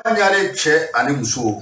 Ɲare cɛ ani muso,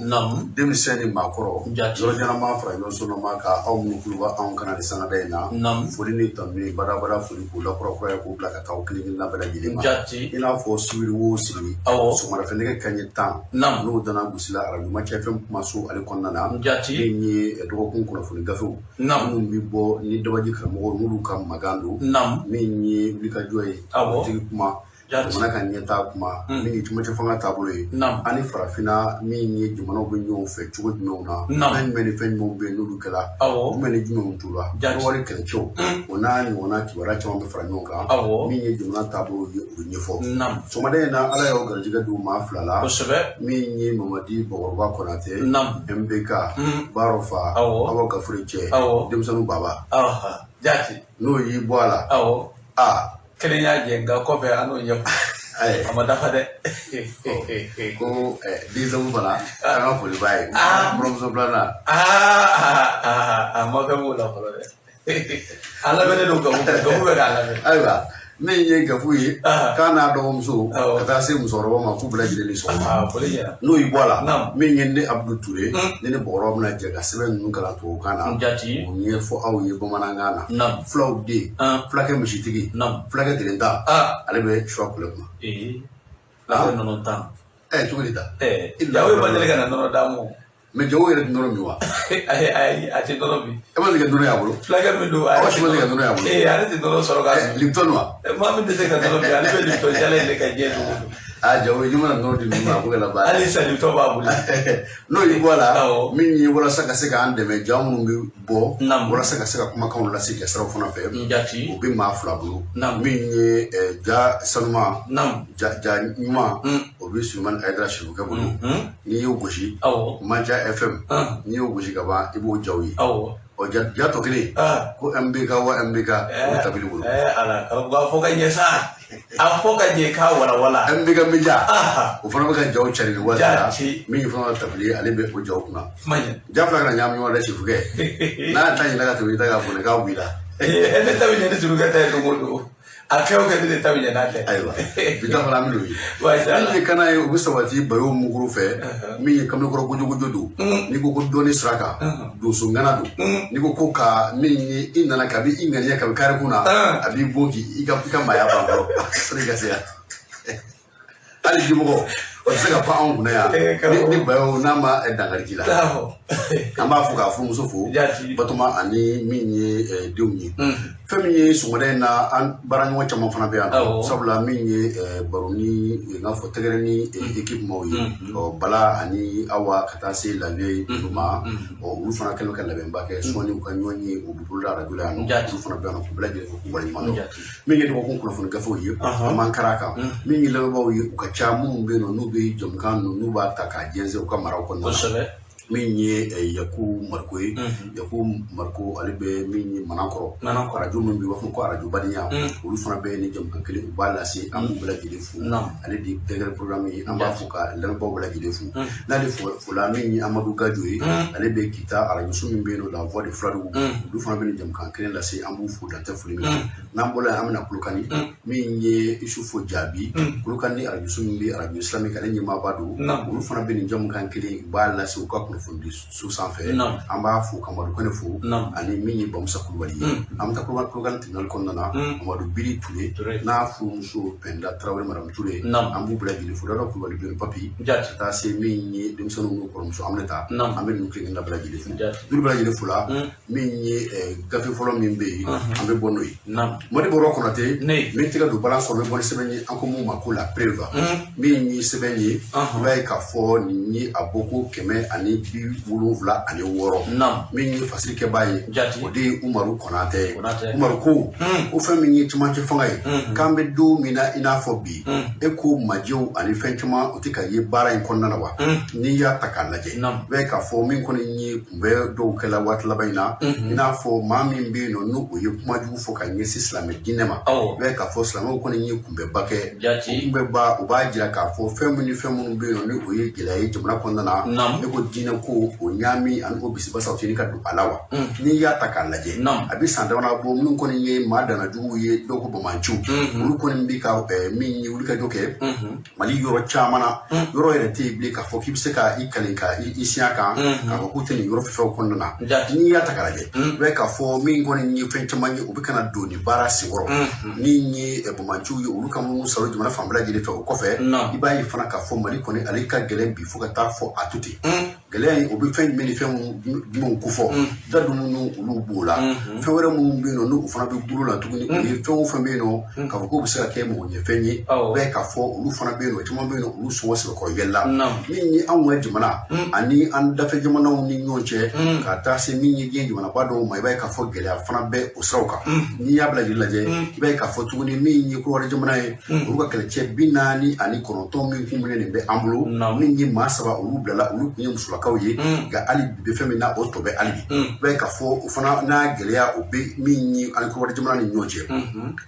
denmisɛn ni maakɔrɔ, yɔrɔ ɲɛnama fara ɲɔgɔn sɔnma ka aw minnu tulo bɛ anw kana ni sangada in na, foli ni tanu badabada, foli k'u lakurakuraya k'u bila ka taa aw kelen kelenna bɛɛ lajɛlen ma. I n'a fɔ sibiri o sibiri, sɔgɔmadafɛ nɛgɛ kanɲɛ 10, n'o dana gosila arajo Macɛ FM kumaso ale kɔnɔna na, min ye dɔgɔkun kunnafoni gafew minnu bɛ bɔ ni dabaji karamɔgɔ n'olu ka magan don, min ye wulikajɔ ye, tigi kuma, jamana ka ɲɛtaa kuma, min ye cɛmancɛ fanga taabolo ye, ani farafinna min ye jamanaw bɛ ɲɔgɔn fɛ cogo jumɛnw na, fɛn jumɛn ni fɛn jumɛnw bɛ yen n'olu kɛra, jumɛn ni jumɛnw t'u la, wari kɛlɛcɛw, o n'a ɲɔgɔnna kibaruya caman bɛ fara ɲɔgɔn kan, min ye jamana taabolo ye, o bɛ ɲɛfɔ. Sɔgɔmada in na, Ala y'aw garijɛgɛ don maa fila la, min ye Mamadi Bakɔrɔba Konatɛ, MBK, Baarɔ fa, Awa Gafure cɛ, denmisɛnninw baba, n'o y'i bɔ a la. Aa. Kelen y'a jɛ, nka kɔfɛ an n'o ɲɛfɔ, a ma dafa dɛ. Ko denmisɛnw fana, an ka foli b'a ye, buramuso filanan. Aa, a ma fɛn b'o la fɔlɔ dɛ. A labɛnnen don, Gafu, Gafu bɛ k'a labɛn. Ayiwa, min ye Gafu ye, k'a n'a dɔgɔmuso, ka taa se musokɔrɔba ma, k'u bɛɛ lajɛlen ni sɔgɔma. Foli ɲɛna. N'o y'i bɔ a la, min ye ne Abudu Ture, ne ni Bakɔrɔba bɛna jɛ ka sɛbɛn ninnu kalan tubabukan na, k'o ɲɛfɔ aw ye bamanankan na. Fulaw den, fulakɛ misitigi, fulakɛ gerenta, ale bɛ suwa kule kuma. Ee, fulakɛ nɔnɔ tan. Ɛ, cogo di ta? Jago ma deli ka na nɔnɔ d'a ma. Mais jago yɛrɛ tɛ nɔnɔ min wa? Ayi, ayi, a tɛ nɔnɔ min. E ma deli ka nɔnɔ y'a bolo? Fulakɛ min don. Aw si ma deli ka nɔnɔ y'a bolo? Ee, ale tɛ nɔnɔ sɔrɔ k'a min. Lipton wa? Maa min tɛ se ka nɔnɔ min, ale bɛ Lipton jala in de ka diɲɛ don o don. Aa, jago i mana nɔnɔ di ninnu ma, a b'o kɛ la baara. Hali sisan Lipton b'a bolo. N'o y'i bɔ a la, min ye walasa ka se k'an dɛmɛ, ja minnu bɛ bɔ walasa ka se ka kumakanw lase jasiraw fana fɛ, o bɛ maa fila bolo. Min ye ja sanuma, ja ɲuman, o bɛ Sulemani Ayidara Sirifukɛ bolo. N'i y'o gosi, Maja FM, n'i y'o gosi ka ban, i b'o jaw ye. Ɔ, ja tɔ kelen ko MBK wa MBK, o bɛ tabili bolo. Ala karamɔgɔ, a fɔ ka ɲɛ sa, a fɔ ka ɲɛ k'a walawala. MBK Media, o fana bɛ ka jaw cari nin waati la. Min fana ka tabili, ale bɛ o jaw kunna. Ja fila kana ɲagami ɲɔgɔn na dɛ, Sirifukɛ. N'a ta ɲinɛ ka tɛmɛ i ta kan, bɔnɛ k'a b'i la. Ne ta bɛ ɲɛ ni Sirifukɛ ta ye don o don. A kɛ o kɛ, ne de ta bɛ ɲɛ n'a tɛ. Ayiwa, bi ta fana an bɛ n'o ye. Min ye kana ye, o bɛ sabati bayo mukuru fɛ. Min ye kamalenkɔrɔ gojogojo don, n'i ko ko dɔnni sira kan, donso ŋana don. N'i ko ko ka min ye i nana kabi i ŋaniya kabi karikun na, a b'i bon k'i ka maaya ban fɔlɔ sani i ka se yan. Hali jimɔgɔ o tɛ se ka pan anw kunna yan ni bayo n'a ma dankari k'i la. An b'a fo k'a furumuso fo, Batoma, ani min ye denw ye. Fɛn min ye sɔgɔmada in na, an baaraɲɔgɔn caman fana bɛ yan nɔ, sabula min ye baro ni n'a fɔ tɛgɛrɛ ni équipe maaw ye, ɔ Bala ani Awa, ka taa se Labe olu ma. Ɔ, olu fana kɛlen ka labɛnba kɛ sɔɔni u ka ɲɔgɔn ye, o bɛ boloda arajo la yan nɔ. Olu fana bɛ yan nɔ k'u bɛɛ lajɛlen fo k'u waleɲuman dɔn. Min ye dɔgɔkun kunnafoni gafew ye, an b'an kari a kan. Min ye lamɛnbaaw ye, u ka ca minnu bɛ yen nɔ n'u bɛ jamukan ninnu, n'u b'a ta k'a jɛnsɛn u ka maraw kɔnɔna na. Min ye Yaku Mariko ye, Yaku Mariko, ale bɛ min ye Manakɔrɔ, arajo min bɛ yen u b'a fɔ ko arajo badenya, olu fana bɛ ni jamukan kelen u b'a lase. An b'u bɛɛ lajɛlen fo. Ale de tɛgɛrɛ programme ye. An b'a fo ka lamɛnbaaw bɛɛ lajɛlen fo. N'ale fola, min ye Amadu Gajo ye, ale bɛ Kita, arajoso min bɛ yen nɔ La Voix de Fuladugu, olu fana bɛ nin jamukan kelen lase. An b'u fo dan tɛ foli min na. N'an bɔra yen, an bɛna Kolokani. Min ye Isufu Jaabi, Kolokani arajoso min bɛ arajo islamique, ale ɲɛmaaba don. Olu fana bɛ nin jamukan kelen, u b'a lase u ka kunnafoni so sanfɛ. An b'a fo ka Madu Kɔnɛ fo, ani min ye Bamusa Kulubali ye. An bɛ taa Kolokani tribunal kɔnɔna na, Amadu Biri Ture n'a furumuso Pɛnda Tarawele, Madamu Ture, an b'u bɛɛ lajɛlen fo. Dawuda Kulubali bɛ yen, Papi, ka taa se min ye denmisɛnninw n'u kɔrɔmuso Aminata, an bɛ ninnu kelen kelenna bɛɛ lajɛlen fo. N'olu bɛɛ lajɛlen fo la, min ye gafe fɔlɔ min bɛ yen, an bɛ bɔ n'o ye. Madi Bɔrɔ Kɔnɔtɛ, min tɛgɛ don balan sɔrɔ, bɛ bɔ ni sɛbɛn ye, an ko mun ma ko La Preuve. Min ye sɛbɛn ye, i b'a ye k'a fɔ nin ye a bɔ ko 176. Min ye fasiri kɛbaa ye, o de ye Umaru Kɔnatɛ ye. Umaru ko fɛn min ye cɛmancɛ fanga ye, k'an bɛ don min na i n'a fɔ bi, e ko majɛw ani fɛn caman o tɛ ka ye baara in kɔnɔna na wa? N'i y'a ta k'a lajɛ, i b'a ye k'a fɔ min kɔni ye kunbɛ dɔw kɛla waati laban in na, i n'a fɔ maa min bɛ yen nɔ n'o ye kuma jugu fɔ ka ɲɛsin silamɛ diinɛ ma, i b'a ye k'a fɔ silamɛw kɔni ye kunbɛba kɛ. O kunbɛba, u b'a jira k'a fɔ fɛn minnu ni fɛn minnu bɛ yen nɔ ni o ye gɛlɛya ye jamana kɔnɔna na, e ko diinɛ ko o ɲaami ani o bisibasaw tɛ ɲini ka don a la wa? N'i y'a ta k'a lajɛ, a bɛ san damadɔ bɔ, minnu kɔni ye maa danna juguw ye, dɔw ko banbaanciw, olu kɔni bɛ ka min ye wulikajɔ kɛ Mali yɔrɔ caman na. Yɔrɔ yɛrɛ tɛ yen bilen k'a fɔ k'i bɛ se ka i kali ka i siya kan k'a fɔ k'u tɛ nin yɔrɔ fɛn kɔnɔna na. N'i y'a ta k'a lajɛ, i b'a ye k'a fɔ min kɔni ye fɛn caman ye, u bɛ ka na don nin baara senkɔrɔ. Min ye banbaanciw ye, olu ka minnu sɔrɔ jamana fan bɛɛ lajɛlen fɛ, o kɔfɛ i b'a ye fana k'a fɔ Mali kɔni ale ka gɛlɛn bi fo ka taa fɔ a to ten. Gɛlɛya in, o bɛ fɛn jumɛn ni fɛn jumɛnw kofɔ? Da dumuni olu b'o la. Fɛn wɛrɛ minnu bɛ yen nɔ, n'u fana bɛ bolo la tuguni, o ye fɛn o fɛn bɛ yen nɔ k'a fɔ k'u bɛ se ka kɛ mɔgɔ ɲɛfɛn ye, bɛɛ k'a fɔ olu fana bɛ yen nɔ, caman bɛ yen nɔ, olu sɔngɔ sɛbɛkɔrɔ yɛlɛla. Min ye anw ka jamana ani an dafɛ jamanaw ni ɲɔgɔn cɛ, ka taa se min ye diɲɛ jamanaba dɔw ma, i b'a ye k'a fɔ gɛlɛya fana bɛ o siraw kan. N'i y'a bila lajɛlen lajɛ, i b'a ye k'a fɔ tuguni min ye Kɔdiwari jamana ye, olu ka kɛlɛcɛ 49 min kun minɛnen bɛ an bolo, min ye maa saba olu bilala, olu kun ye musolakaw ye. Nka hali bi bɛ fɛn min na, o tɔ bɛ hali bi. I b'a ye k'a fɔ o fana n'a gɛlɛya, o bɛ min ye ani Kɔdiwari jamana ni ɲɔgɔn cɛ.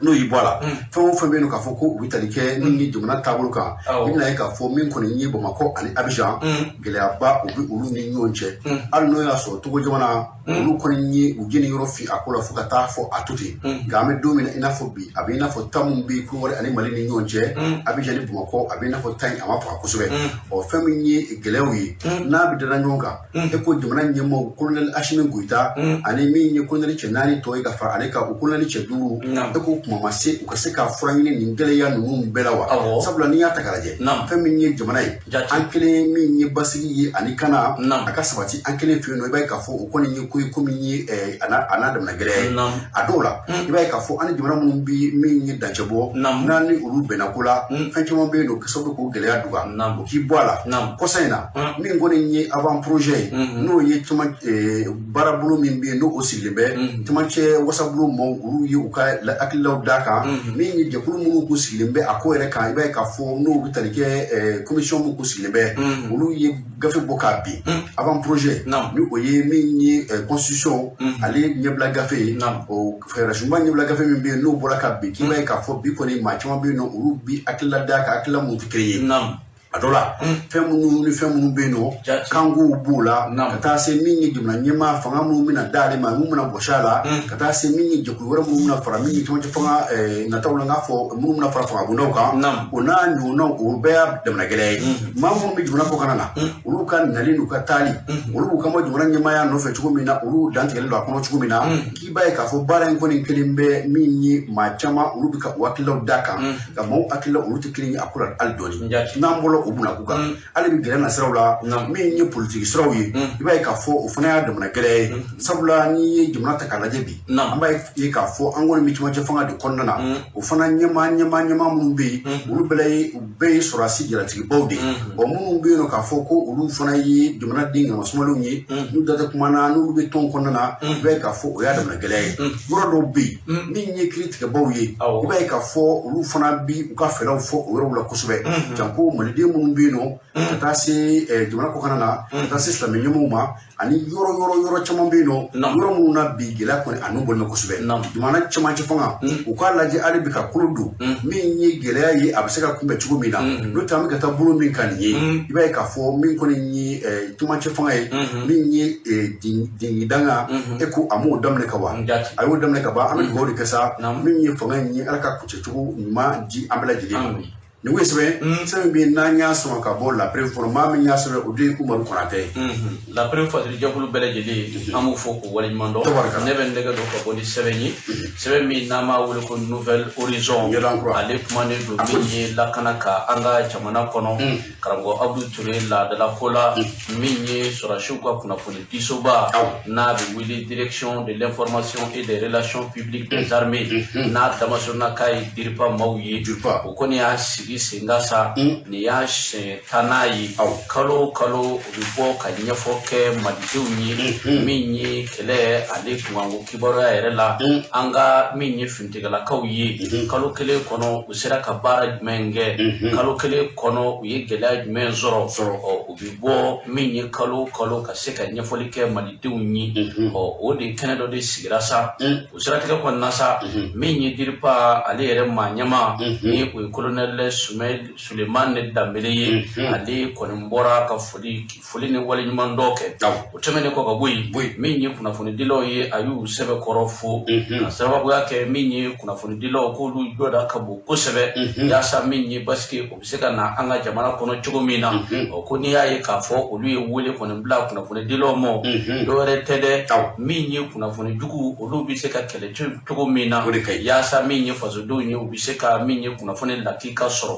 N'o y'i bɔ a la, fɛn o fɛn bɛ yen nɔ k'a fɔ ko u bɛ tali kɛ min ni jamana taabolo kan, i bɛna ye k'a fɔ min kɔni ye Bamakɔ ani Abijan, gɛlɛyaba o bɛ olu ni ɲɔgɔn cɛ. Hali n'o y'a sɔrɔ Togo jamana, olu kɔni ye u jeni yɔrɔ fi a ko la fo ka taa fɔ a to ten. Nka an bɛ don min na i n'a fɔ bi, a bɛ i n'a fɔ ta min bɛ Kɔdiwari ani Mali ni ɲɔgɔn cɛ, Abijan ni Bamakɔ, a bɛ i n'a fɔ ta in a ma faga kosɛbɛ. Ɔ, fɛn min ye gɛlɛyaw ye n'a bɛ dara ɲɔgɔn kan, e ko jamana ɲɛmaaw, kolonɛli Asimi Goyita ani min ye kolonɛli cɛ naani tɔ ye ka fara ale kan, o kolonɛli cɛ duuru, e ko kuma ma se u ka se ka fura ɲini nin gɛlɛya ninnu bɛɛ la wa? Sabula n'i y'a ta k'a lajɛ, fɛn min ye jamana ye an kelen, min ye basigi ye ani kana a ka sabati an kelen fɛ yen nɔ, i b'a ye k'a fɔ o kɔni ye ko ye, ko min ye a n'a damana gɛlɛya ye. A dɔw la, i b'a ye k'a fɔ an ni jamana minnu bɛ min ye dancɛ bɔ, n'an ni olu bɛnna ko la, fɛn caman bɛ yen nɔ, kɛ sababu k'o gɛlɛya duga, o k'i bɔ a la. Kɔsa in na, min kɔni ye avant projet ye, n'o ye caman baarabolo min bɛ yen, n'o sigilen bɛ camancɛ wasabulon maaw, olu ye u ka hakililaw d'a kan. Min ye jɛkulu minnu kun sigilen bɛ a ko yɛrɛ kan, i b'a ye k'a fɔ n'o bɛ tali kɛ commission min kun sigilen bɛ, olu ye gafe bɔ k'a bin avant projet, ni o ye min ye constitution ale ɲɛbila gafe ye, o fɛɛrɛsunba ɲɛbila gafe min bɛ yen, n'o bɔra ka bin, k'i b'a ye k'a fɔ bi kɔni maa caman bɛ yen nɔ, olu bi hakilila d'a kan, hakilila mun tɛ kelen ye. A dɔ la, fɛn minnu ni fɛn minnu bɛ yen nɔ, kankow b'o la, ka taa se min ye jamana ɲɛmaa fanga minnu bɛna d'ale ma, minnu bɛna bɔsi a la, ka taa se min ye jɛkulu wɛrɛ minnu bɛna fara min ye camancɛ fanga nataw la, n k'a fɔ minnu bɛna fara fanga bondaw kan, o n'a ɲɔgɔnnaw, o bɛɛ y'a damana gɛlɛya ye. Maa minnu bɛ jamana kɔkanna na, olu ka nali n'u ka taali, olu b'u ka bɔ jamana ɲɛmaaya nɔfɛ cogo min na, olu dantigɛlen don a kɔnɔ cogo min na, k'i b'a ye k'a fɔ baara in kɔni kelen bɛ min ye maa caman, olu bɛ ka u hakililaw d'a kan, nka maaw hakililaw olu tɛ kelen ye a ko la hali dɔɔni. N'an bɔra o bunakun kan, hali bi gɛlɛya na siraw la, min ye politiki siraw ye, i b'a ye k'a fɔ o fana y'a damana gɛlɛya ye. Sabula n'i ye jamana ta k'a lajɛ bi, an b'a ye k'a fɔ an kɔni bɛ camancɛ fanga de kɔnɔna na. O fana ɲɛmaa ɲɛmaa ɲɛmaa minnu bɛ yen, olu bɛɛ ye u bɛɛ ye sɔrɔdasi jalatigibaw de ye. Ɔ, minnu bɛ yen nɔ k'a fɔ ko olu fana ye jamanaden ŋanasumalenw ye, n'u da tɛ kuma na, n'olu bɛ tɔn kɔnɔna na, i b'a ye k'a fɔ o y'a damana gɛlɛya ye. Yɔrɔ dɔw bɛ yen, min ye kiiri tigɛbaw ye, i b'a ye k'a fɔ olu fana bi u ka fɛɛrɛw fɔ o yɔrɔw la kosɛbɛ, janko maliden minnu bɛ yen nɔ, ka taa se jamana kɔkanna na, ka taa se silamɛ ɲɛmɔgɔw ma, ani yɔrɔ yɔrɔ yɔrɔ caman bɛ yen nɔ, yɔrɔ minnu na bi gɛlɛya kɔni a n'u bɔlen bɛ kosɛbɛ. Jamana camancɛ fanga, u k'a lajɛ hali bi ka kolo don min ye gɛlɛya ye, a bɛ se ka kunbɛn cogo min na. N'o tɛ, an bɛ ka taa bolo min kan nin ye, i b'a ye k'a fɔ min kɔni ye camancɛ fanga ye, min ye dingidanga, e ko a m'o daminɛ ka ban, a y'o daminɛ ka ban. An bɛ dugawu de kɛ sa, min ye fanga in ye, Ala ka kuncɛcogo ɲuman di an bɛɛ lajɛlen ma. Nin ye sɛbɛn sɛbɛn bɛ n'an y'a sɔrɔ ka bɔ La Preuve kɔnɔ, maa min y'a sɛbɛn, o de ye Umaru Konatɛ ye. La Preuve fasiri jɛkulu bɛɛ lajɛlen, an b'u fo k'u waleɲuman dɔn. Ne bɛ n tɛgɛ don ka bɔ ni sɛbɛn ye, sɛbɛn min n'an b'a wele ko Nouvel Horizon. Ale kumanen don min ye lakana ka an ka jamana kɔnɔ. Karamɔgɔ Abudu Ture laadala ko la, min ye sɔrɔdasiw ka kunnafoni disoba n'a bɛ wele Direction de l'information et des relations publiques des armées, n'a damasɔnna k'a ye DIRPA maaw ye, o kɔni y'a sigi sen kan sa. Nin y'a siɲɛ tannan ye. Kalo o kalo, o bɛ bɔ ka ɲɛfɔ kɛ malidenw ye, min ye kɛlɛ ale kunkanko kibaruya yɛrɛ la. An ka min ye finitigilakaw ye, kalo kelen kɔnɔ u sera ka baara jumɛn kɛ? Kalo kelen kɔnɔ u ye gɛlɛya jumɛn sɔrɔ? Ɔ, u bɛ bɔ min ye kalo o kalo ka se ka ɲɛfɔli kɛ malidenw ye. Ɔ, o de kɛnɛ dɔ de sigira sa. O siratigɛ kɔnɔna sa, min ye DIRPA ale yɛrɛ maa ɲɛmaa ni o ye colonel Sulemani Danbele ye, ale kɔni bɔra ka foli ni waleɲuman dɔ kɛ. O tɛmɛnen kɔ ka bɔ yen, min ye kunnafonidilaw ye, a y'u sɛbɛkɔrɔ fo ka sababuya kɛ min ye kunnafonidilaw k'olu jɔda ka bon kosɛbɛ, yaasa min ye basigi o bɛ se ka na an ka jamana kɔnɔ cogo min na. Ɔ, ko n'i y'a ye k'a fɔ olu ye wele kɔni bila kunnafonidilaw ma, dɔwɛrɛ tɛ dɛ, min ye kunnafoni jugu olu bɛ se ka kɛlɛ cogo min na, yaasa min ye fasodenw ye, u bɛ se ka min ye kunnafoni lakika sɔrɔ.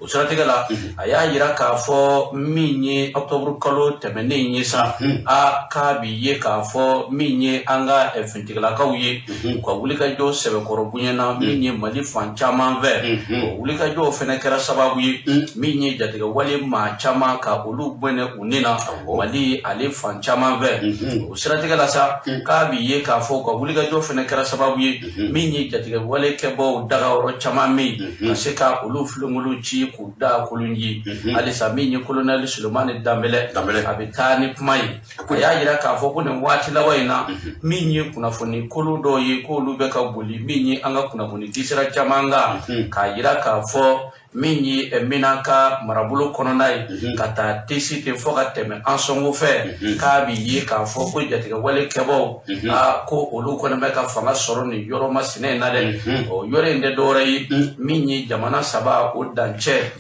O siratigɛ la, a y'a yira k'a fɔ min ye octobre kalo tɛmɛnen ye sa, a k'a bi ye k'a fɔ min ye an ka finitigilakaw ye, u ka wulikajɔ sɛbɛkɔrɔ bonyana min ye Mali fan caman fɛ. O wulikajɔw fɛnɛ kɛra sababu ye min ye jatigɛwale maa caman ka olu bɔnɛ u ni na Mali ale fan caman fɛ. O siratigɛ la sa, k'a bi ye k'a fɔ u ka wulikajɔ fɛnɛ kɛra sababu ye min ye jatigɛwale kɛbaw dagayɔrɔ caman min ka se ka olu filenkolo ci k'u da kolon ji. Halisa min ye kolonɛli Sulemani Danbɛlɛ, a bɛ taa ni kuma ye, a y'a yira k'a fɔ ko nin waati laban in na, min ye kunnafoni kolo dɔw ye k'olu bɛ ka boli min ye an ka kunnafoni disira caman kan, k'a yira k'a fɔ min ye Menaka marabolo kɔnɔna ye, ka taa Tesite fo ka tɛmɛ Ansɔngo fɛ, k'a bi ye k'a fɔ ko jatigɛwale kɛbaw, aa, ko olu kɔni bɛ ka fanga sɔrɔ nin yɔrɔ masina in na dɛ. O yɔrɔ in tɛ dɔwɛrɛ ye, min ye jamana saba o dancɛ,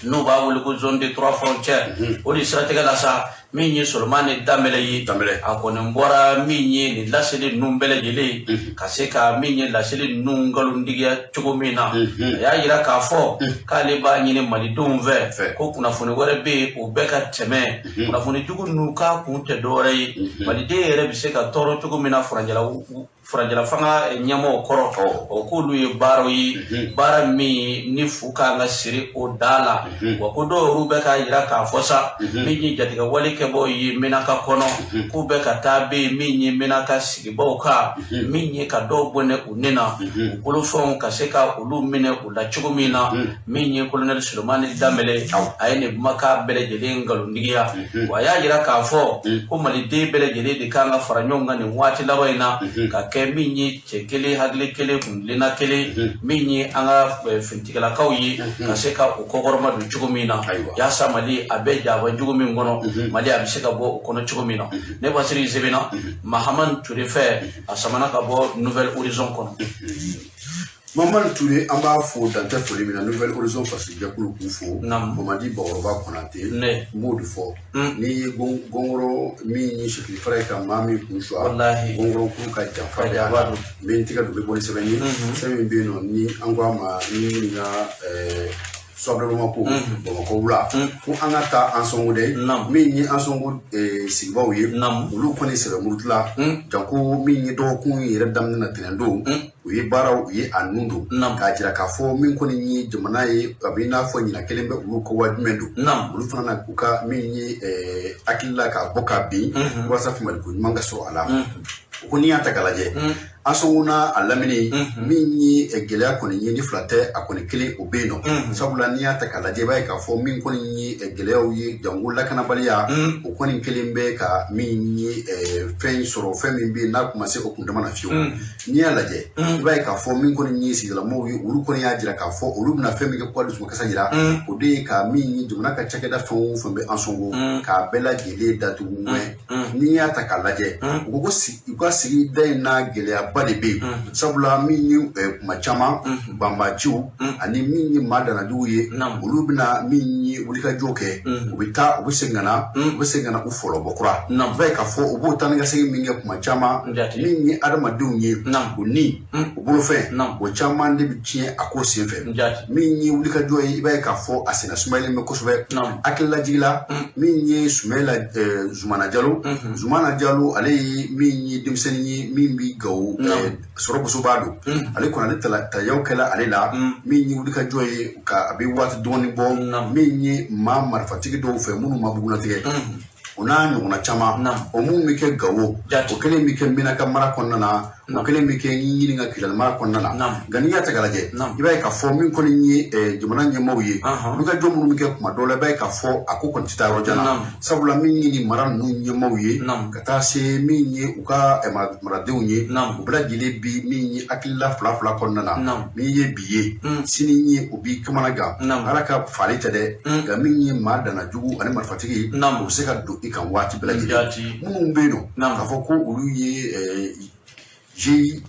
n'u b'a wele ko zone de trois frontières. O de siratigɛ la sa, min ye Solomani Danbɛlɛ ye, a kɔni bɔra min ye nin laseli ninnu bɛɛ lajɛlen, ka se ka min ye laseli ninnu nkalontigiya cogo min na. A y'a yira k'a fɔ k'ale b'a ɲini malidenw fɛ ko kunnafoni wɛrɛ bɛ yen, o bɛɛ ka tɛmɛ kunnafoni jugu ninnu, k'a kun tɛ dɔwɛrɛ ye, maliden yɛrɛ bɛ se ka tɔɔrɔ cogo min na furancɛla fanga ɲɛmɔgɔw kɔrɔ. O k'olu ye baaraw ye, baara min ni fu kan ka siri o da la. Wa ko dɔw yɛrɛ bɛ k'a yira k'a fɔ sa, min ye jatigɛwale kɛbaw ye Menaka kɔnɔ, k'u bɛ ka taa bɛ yen min ye Menaka sigibaw kan, min ye ka dɔw bɔnɛ u ni na, u bolofɛnw ka se ka olu minɛ u la cogo min na. Min ye kolonɛli Solomani Danbɛlɛ, a ye nin kumakan bɛɛ lajɛlen nkalontigiya. Wa a y'a yira k'a fɔ ko maliden bɛɛ lajɛlen de kan ka fara ɲɔgɔn kan nin waati laban in na, ka kɛ min ye cɛ kelen, hakili kelen, kuntilenna kelen, min ye an ka finitigilakaw ye, ka se ka u kɔkɔrɔma don cogo min na, yaasa Mali a bɛ jaba jugu min kɔnɔ, Mali a bɛ se ka bɔ o kɔnɔ cogo min na. Ne Basiri sɛbɛnna Mahamani Ture fɛ, a samana ka bɔ Nouvel Horizon kɔnɔ. Mamadu Ture, an b'a fo dantɛ foli min na. Nouvel Horizon fasojɛkulu k'u fo. Mamadi Bakɔrɔba Konate, n b'o de fɔ, n'i ye gɔngɔrɔ min ye sifili fara ye ka maa min kun suwa, gɔngɔrɔ kuru ka janfa bɛ a la. N bɛ n tigɛ don, bɛ bɔ ni sɛbɛn ye, sɛbɛn min bɛ yen nɔ ni an ko a ma ni ɲininka Sɔbɛlɛma ko Bamakɔ wula, ko an ka taa Ansɔngo dɛ. Min ye Ansɔngo sigibaw ye, olu kɔni sɛbɛ murutila janko min ye dɔgɔkun yɛrɛ daminɛ na tɛnɛn don, u ye baaraw u ye a nun don k'a jira k'a fɔ min kɔni ye jamana ye, a bɛ i n'a fɔ ɲinan kelen bɛ olu kɔ wa jumɛn don. Olu fana na u ka min ye hakilila k'a bɔ ka bin walasa faamaliko ɲuman ka sɔrɔ a la. Ko n'i y'a ta k'a lajɛ, Ansɔngo n'a a lamini, min ye gɛlɛya kɔni ye, ni fila tɛ, a kɔni kelen o bɛ yen nɔ. Sabula n'i y'a ta k'a lajɛ, i b'a ye k'a fɔ min kɔni ye gɛlɛyaw ye, janko lakanabaliya, o kɔni kelen bɛ ka min ye fɛn sɔrɔ, fɛn min bɛ yen n'a kun ma se o kun dama na fiyewu. N'i y'a lajɛ, i b'a ye k'a fɔ min kɔni ye sigilamɔgɔw ye, olu kɔni y'a jira k'a fɔ olu bɛna fɛn min kɛ k'ale dusukun kasa jira, o de ye ka min ye jamana ka cakɛda fɛn o fɛn bɛ Ansɔngo, k'a bɛɛ lajɛlen datugu ŋɛ. N'i y'a ta k'a lajɛ, u ko u ka sigida in n'a gɛlɛyaba de bɛ yen. Sabula min ye kuma caman banbaciw ani min ye maa danajugu ye, olu bɛna min ye wulikajɔ kɛ, u bɛ taa, u bɛ segin ka na, u bɛ segin ka na u fɔlɔbɔ kura. I b'a ye k'a fɔ u b'o taa ni ka segin min kɛ kuma caman, min ye adamadenw ye, u ni u bolofɛn, o caman de bɛ tiɲɛ a ko senfɛ. Min ye wulikajɔ ye, i b'a ye k'a fɔ a senna sumayalen bɛ kosɛbɛ. Hakililajigila, min ye Sumayila Zumana Jalo, Zumana Jalo, ale ye min ye denmisɛnnin ye min bɛ Gawo sɔrɔ bosoba don, ale kɔni ale tayaw kɛla ale la. Min ye wulikajɔ ye, ka a bɛ waati dɔɔni bɔ, min ye maa marifatigi dɔw fɛ minnu ma bugunnatigɛ, o n'a ɲɔgɔnna caman, o mun bɛ kɛ Gawo, o kelen bɛ kɛ Menaka mara kɔnɔna na. O kelen bɛ kɛ ɲini ka Kidali mara kɔnɔna na. Nka n'i y'a ta k'a lajɛ, i b'a ye k'a fɔ min kɔni ye jamana ɲɛmaaw ye, wulikajɔ minnu bɛ kɛ kuma dɔw la, i b'a ye k'a fɔ a ko kɔni tɛ taa yɔrɔ jan na. Sabula min ye nin mara ninnu ɲɛmaaw ye, ka taa se min ye u ka maradenw ye, u bɛɛ lajɛlen bi min ye hakilila fila fila kɔnɔna na. Min ye bi ye, sini ye u b'i kamana gan. Ala ka faali tɛ dɛ, nka min ye maa danna jugu ani marifatigi, u bɛ se ka don i kan waati bɛɛ lajɛlen. Minnu bɛ yen nɔ k'a fɔ ko olu ye GI,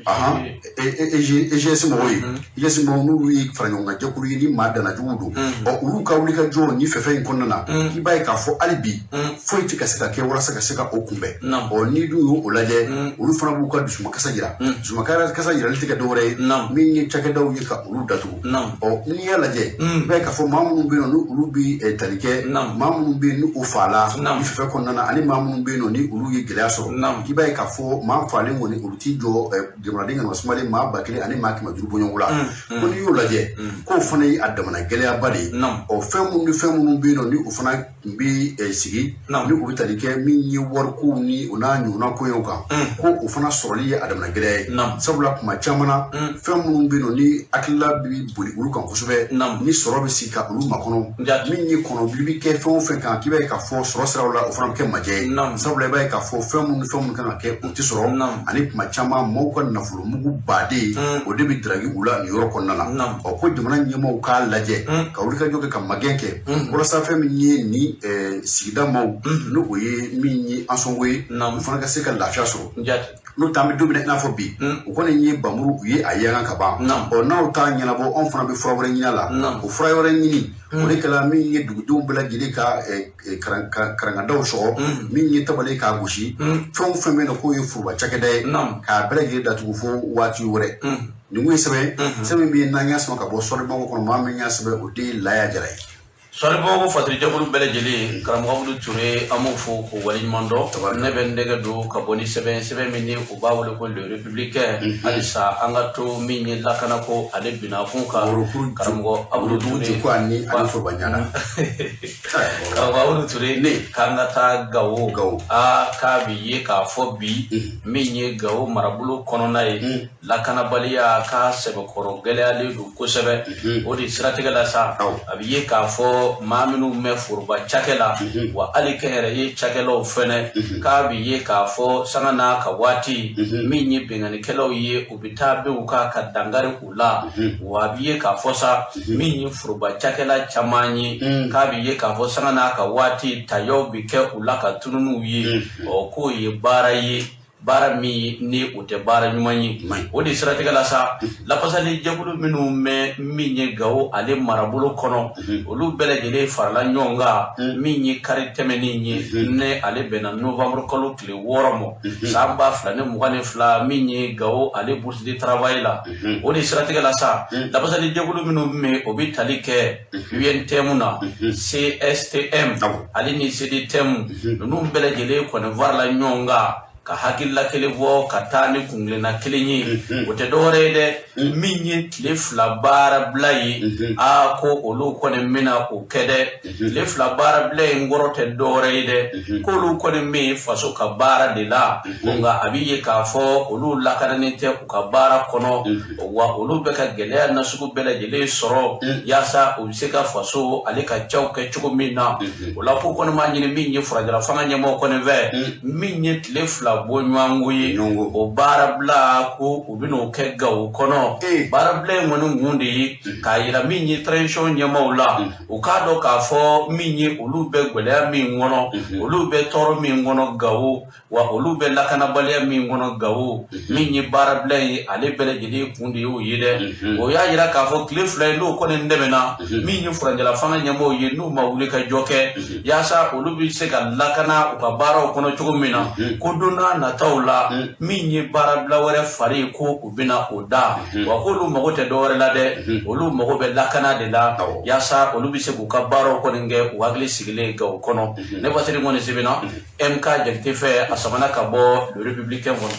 EGS mɔgɔw ye, EGS mɔgɔw n'olu ye fara ɲɔgɔn kan jɛkulu ye ni maa danna jugu don, ɔ olu ka wulikajɔ ni fɛn in kɔnɔna na, i b'a ye k'a fɔ hali bi foyi tɛ ka se ka kɛ walasa ka se ka o kunbɛn. Ɔ n'i dun y'o lajɛ, olu fana b'u ka dusumakasa jira. Dusumakasa jirali tɛ kɛ dɔwɛrɛ ye, min ye cakɛdaw ye ka olu datugu. Ɔ n'i y'a lajɛ, i b'a ye k'a fɔ maa minnu bɛ yen nɔ ni olu bɛ tali kɛ, maa minnu bɛ yen ni o faala ni fɛn kɔnɔna na, ani maa minnu bɛ yen nɔ ni olu ye gɛlɛya sɔrɔ, i b'a ye k'a fɔ maa faalen kɔni olu t'i jɔ jamanaden kana sumalen maa 1000 ani maa 500 bɔɲɔgɔn la. Ko n'i y'o lajɛ, k'o fana ye a damana gɛlɛyaba de ye. Ɔ fɛn minnu ni fɛn minnu bɛ yen nɔ ni o fana tun bɛ sigi ni u bɛ tali kɛ min ye warikow ni o n'a ɲɔgɔnna koɲɛw kan, ko o fana sɔrɔli ye a damana gɛlɛya ye. Sabula kuma caman na, fɛn minnu bɛ yen nɔ ni hakilila bɛ boli olu kan kosɛbɛ, ni sɔrɔ bɛ sigi ka olu makɔnɔ, min ye kɔnɔbili bɛ kɛ fɛn o fɛn kan, k'i b'a ye k'a fɔ sɔrɔ siraw la, o fana bɛ kɛ majɛ ye. Sabula i b'a ye k'a fɔ fɛn minnu ni fɛn minnu kan ka kɛ, o tɛ sɔrɔ, ani kuma caman maaw ka nafolo mugu baden o de bɛ daraki u la nin yɔrɔ kɔnɔna na. Ɔ ko jamana ɲɛmaaw k'a lajɛ ka wulikajɔ kɛ ka magɛn kɛ walasa fɛn min ye ni sigida maaw, n'o o ye min ye Ansongo ye, u fana ka se ka lafiya sɔrɔ. N'o tɛ an bɛ don min na i n'a fɔ bi, u kɔni ye bamuru u ye a yanga ka ban. Ɔ n'aw t'a ɲɛnabɔ, anw fana bɛ fura wɛrɛ ɲini a la. O fura wɛrɛ ɲini, o de kɛra min ye dugudenw bɛɛ lajɛlen ka karangadaw sɔgɔ, min ye tabali k'a gosi, fɛn o fɛn bɛ yen nɔ k'o ye foroba cakɛda ye, k'a bɛɛ lajɛlen datugu fo waati wɛrɛ. Nin kun ye sɛbɛn sɛbɛn min ye n'an y'a sama ka bɔ Soir de Bamako kɔnɔ, maa min y'a sɛbɛn o de ye Laya Jara ye. Soir de Bamako fatirijɛkulu bɛɛ lajɛlen, karamɔgɔ Abudu Ture, an b'o fo k'o waleɲuman dɔn. Ne bɛ n dɛgɛ don ka bɔ ni sɛbɛn sɛbɛn min ni u b'a wele ko Le Républicain. Halisa an ka to min ye lakanako ale binakun kan, karamɔgɔ Abudu Ture. Ko ani foroba ɲana. Karamɔgɔ Abudu Ture, k'an ka taa Gawo. Aa, k'a bi ye k'a fɔ bi min ye Gawo marabolo kɔnɔna ye, lakanabaliya ka sɛbɛkɔrɔ gɛlɛyalen don kosɛbɛ. O de siratigɛ la sa, a bi ye k'a fɔ maa minnu bɛ foroba cakɛ la, wa hali kɛnyɛrɛye cakɛlaw fɛnɛ, k'a bi ye k'a fɔ sanga n'a ka waati min ye binkannikɛlaw ye, u bɛ taa bin u kan ka dankari u la. Wa a bi ye k'a fɔ sa, min ye foroba cakɛla caman ye, k'a bi ye k'a fɔ sanga n'a ka waati tayaw bi kɛ u la ka tununiw ye. Ɔ k'o ye baara ye, baara min ni o tɛ baara ɲuman ye. O de siratigɛ la sa, lafasali jɛkulu minnu bɛ min ye Gawo ale marabolo kɔnɔ, olu bɛɛ lajɛlen farala ɲɔgɔn kan min ye kari tɛmɛnen ye, ne ale bɛnna novembre kalo tile 6 ma san 2022, min ye Gawo ale bourse de travail la. O de siratigɛ la sa, lafasali jɛkulu minnu bɛ, o bɛ tali kɛ UNTM na, CSTM ale ni CDTM, ninnu bɛɛ lajɛlen kɔni farala ɲɔgɔn kan ka hakilila kelen bɔ ka taa ni kungilenna kelen ye. O tɛ dɔwɛrɛ ye dɛ, min ye tile 2 baarabila ye. Aa, ko olu kɔni bɛna o kɛ dɛ. Tile 2 baarabila in kɔrɔ tɛ dɔwɛrɛ ye dɛ, k'olu kɔni bɛ faso ka baara de la, nka a bɛ ye k'a fɔ olu lakananen tɛ u ka baara kɔnɔ, wa olu bɛ ka gɛlɛya nasugu bɛɛ lajɛlen sɔrɔ yaasa u bɛ se ka faso ale ka caw kɛ cogo min na. O la ko kɔni b'a ɲini min ye furajɛla fanga ɲɛmɔgɔ kɔni fɛ, min ye tile 2 bɔ ɲɔgɔnko ye, o baarabila ko u bɛn'o kɛ Gawo kɔnɔ. Baarabila in kɔni kun de ye k'a yira min ye transition ɲɛmaaw la, u k'a dɔn k'a fɔ min ye olu bɛ gɛlɛya min kɔnɔ, olu bɛ tɔɔrɔ min kɔnɔ Gawo, wa olu bɛ lakanabaliya min kɔnɔ Gawo. Min ye baarabila ye, ale bɛɛ lajɛlen kun de y'o ye dɛ. O y'a yira k'a fɔ tile 2 ye n'o kɔni dɛmɛna min ye furancɛla fanga ɲɛmaaw ye, n'u ma wuli ka jɔ kɛ yaasa olu bɛ se ka lakana u ka baaraw kɔnɔ cogo min na, ko don n'a nataw la min ye baarabila wɛrɛ fari ye, ko u bɛna o da. Wa k'olu mago tɛ dɔwɛrɛ la dɛ, olu mago bɛ lakana de la yaasa olu bɛ se k'u ka baaraw kɔni kɛ u hakili sigilen Gawo kɔnɔ. Ne Basiri kɔni sɛbɛnna MK Jakite fɛ, a samana ka bɔ Le Républicain kɔnɔ.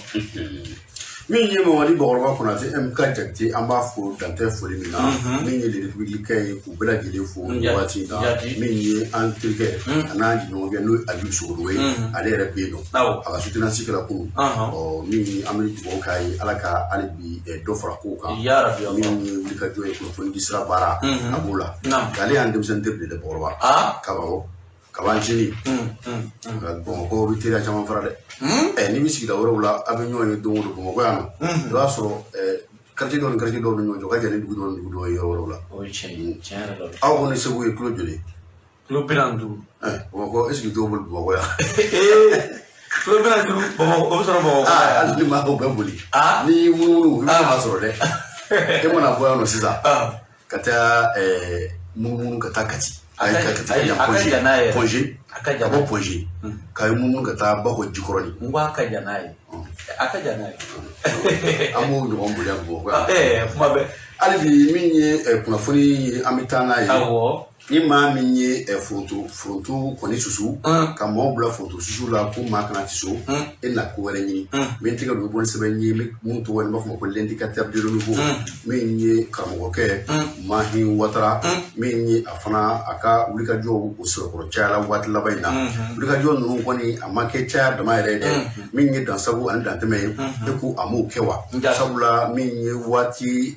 Min ye Mamadi Bakɔrɔba Konate MK Jakite, an b'a fo dantɛ foli min na. Min ye Le Républicain ye, k'u bɛɛ lajɛlen fo nin waati in na. Min ye an terikɛ a n'an jɛɲɔgɔnkɛ, n'o ye Aliyu Sogodogo ye, ale yɛrɛ bɛ yen nɔ, a ka soutenance kɛra kunun. Ɔ, min ye, an bɛ dugawu k'a ye, Ala ka hali bi dɔ fara kow kan. Min ye wulikajɔ ye, kunnafoni di sira baara, a b'o la. Nka ale y'an denmisɛnnin teri de dɛ, Bakɔrɔba. Kaba kaba ncinin. Nka Bamakɔ bɛ teriya caman fara dɛ. Ɛ, n'i bɛ sigida wɛrɛw la, a bɛ ɲɔgɔn ye don o don. Bamakɔ yan nɔ, i b'a sɔrɔ quartier dɔw ni quartier dɔw ni ɲɔgɔn cɛ, o ka jan ni dugu dɔw ni dugu dɔw ye yɔrɔ wɛrɛw la. O ye tiɲɛ ye, tiɲɛ yɛrɛ la. Aw ko ni Segu ye kilo joli? Kilo 45. Ɛ, Bamakɔ, est ce que dɔw bolo Bamakɔ yan? Kilo 45 Bamakɔ, o bɛ sɔrɔ Bamakɔ. Aa, hali ni maa o bɛ boli, n'i y'i munumunu, i bɛ maa sɔrɔ dɛ. E mana bɔ yan nɔ sisan ka taa munumunu ka taa Kati, ayi, ka taa a ka jan n'a ye. Point G, A ka ka jan. bɔ Point G ka ye munumunu ka taa Bakɔ Jikɔrɔni. N ko a ka jan n'a ye, a ka jan n'a ye. An b'o ɲɔgɔn bonya Bamakɔ yan. Ɛɛ, kuma bɛɛ. Hali bi, min ye kunnafoni ye, an bɛ taa n'a ye. Ni maa min ye foronto kɔni susu, ka maaw bila foronto susu la ko maa kana ti so, e na ko wɛrɛ ɲini. Min tɛgɛ don bɔ ni sɛbɛn ye, mun tɔgɔ ye, n b'a fɔ ma ko L'Indicateur du Renouveau, min ye karamɔgɔkɛ Mahi Watara, min ye a fana a ka wulikajɔw o sɛbɛkɔrɔ cayala waati laban in na. Wulikajɔ ninnu kɔni, a ma kɛ caya dama yɛrɛ ye dɛ. Min ye dansago ani dantɛmɛ ye, e ko a m'o kɛ wa? Sabula min ye waati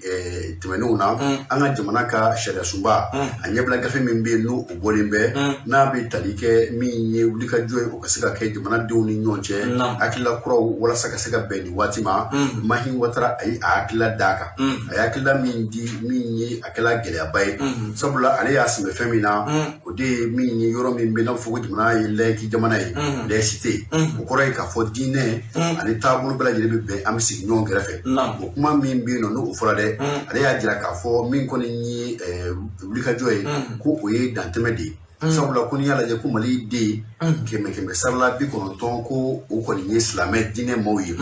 tɛmɛnenw na, an ka jamana ka sariya sunba a ɲɛbila gafe min bɛ yen, n'o o bɔlen bɛ, n'a bɛ tali kɛ min ye wulikajɔ ye, o ka se ka kɛ jamanadenw ni ɲɔgɔn cɛ, hakilila kuraw walasa ka se ka bɛn nin waati ma. Mahi Watara, a ye a hakilila d'a kan, a ye hakilila min di, min ye a kɛla gɛlɛyaba ye, sabula ale y'a sɛmɛ fɛn min na, o de ye min ye yɔrɔ min bɛ n'a fɔ ko jamana ye laïque jamana ye, laïcité, o kɔrɔ ye k'a fɔ diinɛ ani taabolo bɛɛ lajɛlen bɛ bɛn, an bɛ sigi ɲɔgɔn kɛrɛfɛ. O kuma min bɛ yen nɔ, n'o fɔra dɛ, ale y'a jira k'a fɔ min kɔni ye wulikajɔ ye, ko o ye dantɛmɛ de ye, sabula ko n'i y'a lajɛ ko Mali den kɛmɛ kɛmɛ sarala 90, ko o kɔni ye silamɛ diinɛ maaw ye.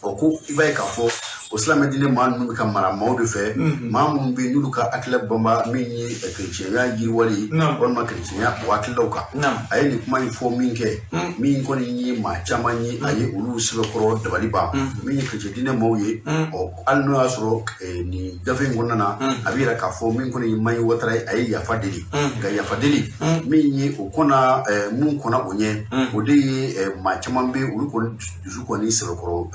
Ɔ, ko i b'a ye k'a fɔ o silamɛ diinɛ maa ninnu bɛ ka mara maaw de fɛ, maa minnu bɛ yen n'olu ka hakilila banba min ye kerecɛnya yiriwali walima kerecɛnya o hakililaw kan. A ye nin kuma in fɔ min kɛ, min kɔni ye maa caman ye, a ye olu sɛbɛkɔrɔ dabali ban, min ye kerecɛn diinɛ maaw ye. Ɔ, hali n'o y'a sɔrɔ nin gafe in kɔnɔna na, a bɛ yira k'a fɔ min kɔni ye Mahi Watara ye, a ye yafa deli. Nka yafa deli min ye o kɔnna, mun kɔnna o ɲɛ, o de ye maa caman bɛ olu kɔni dusu kɔni sɛbɛkɔrɔ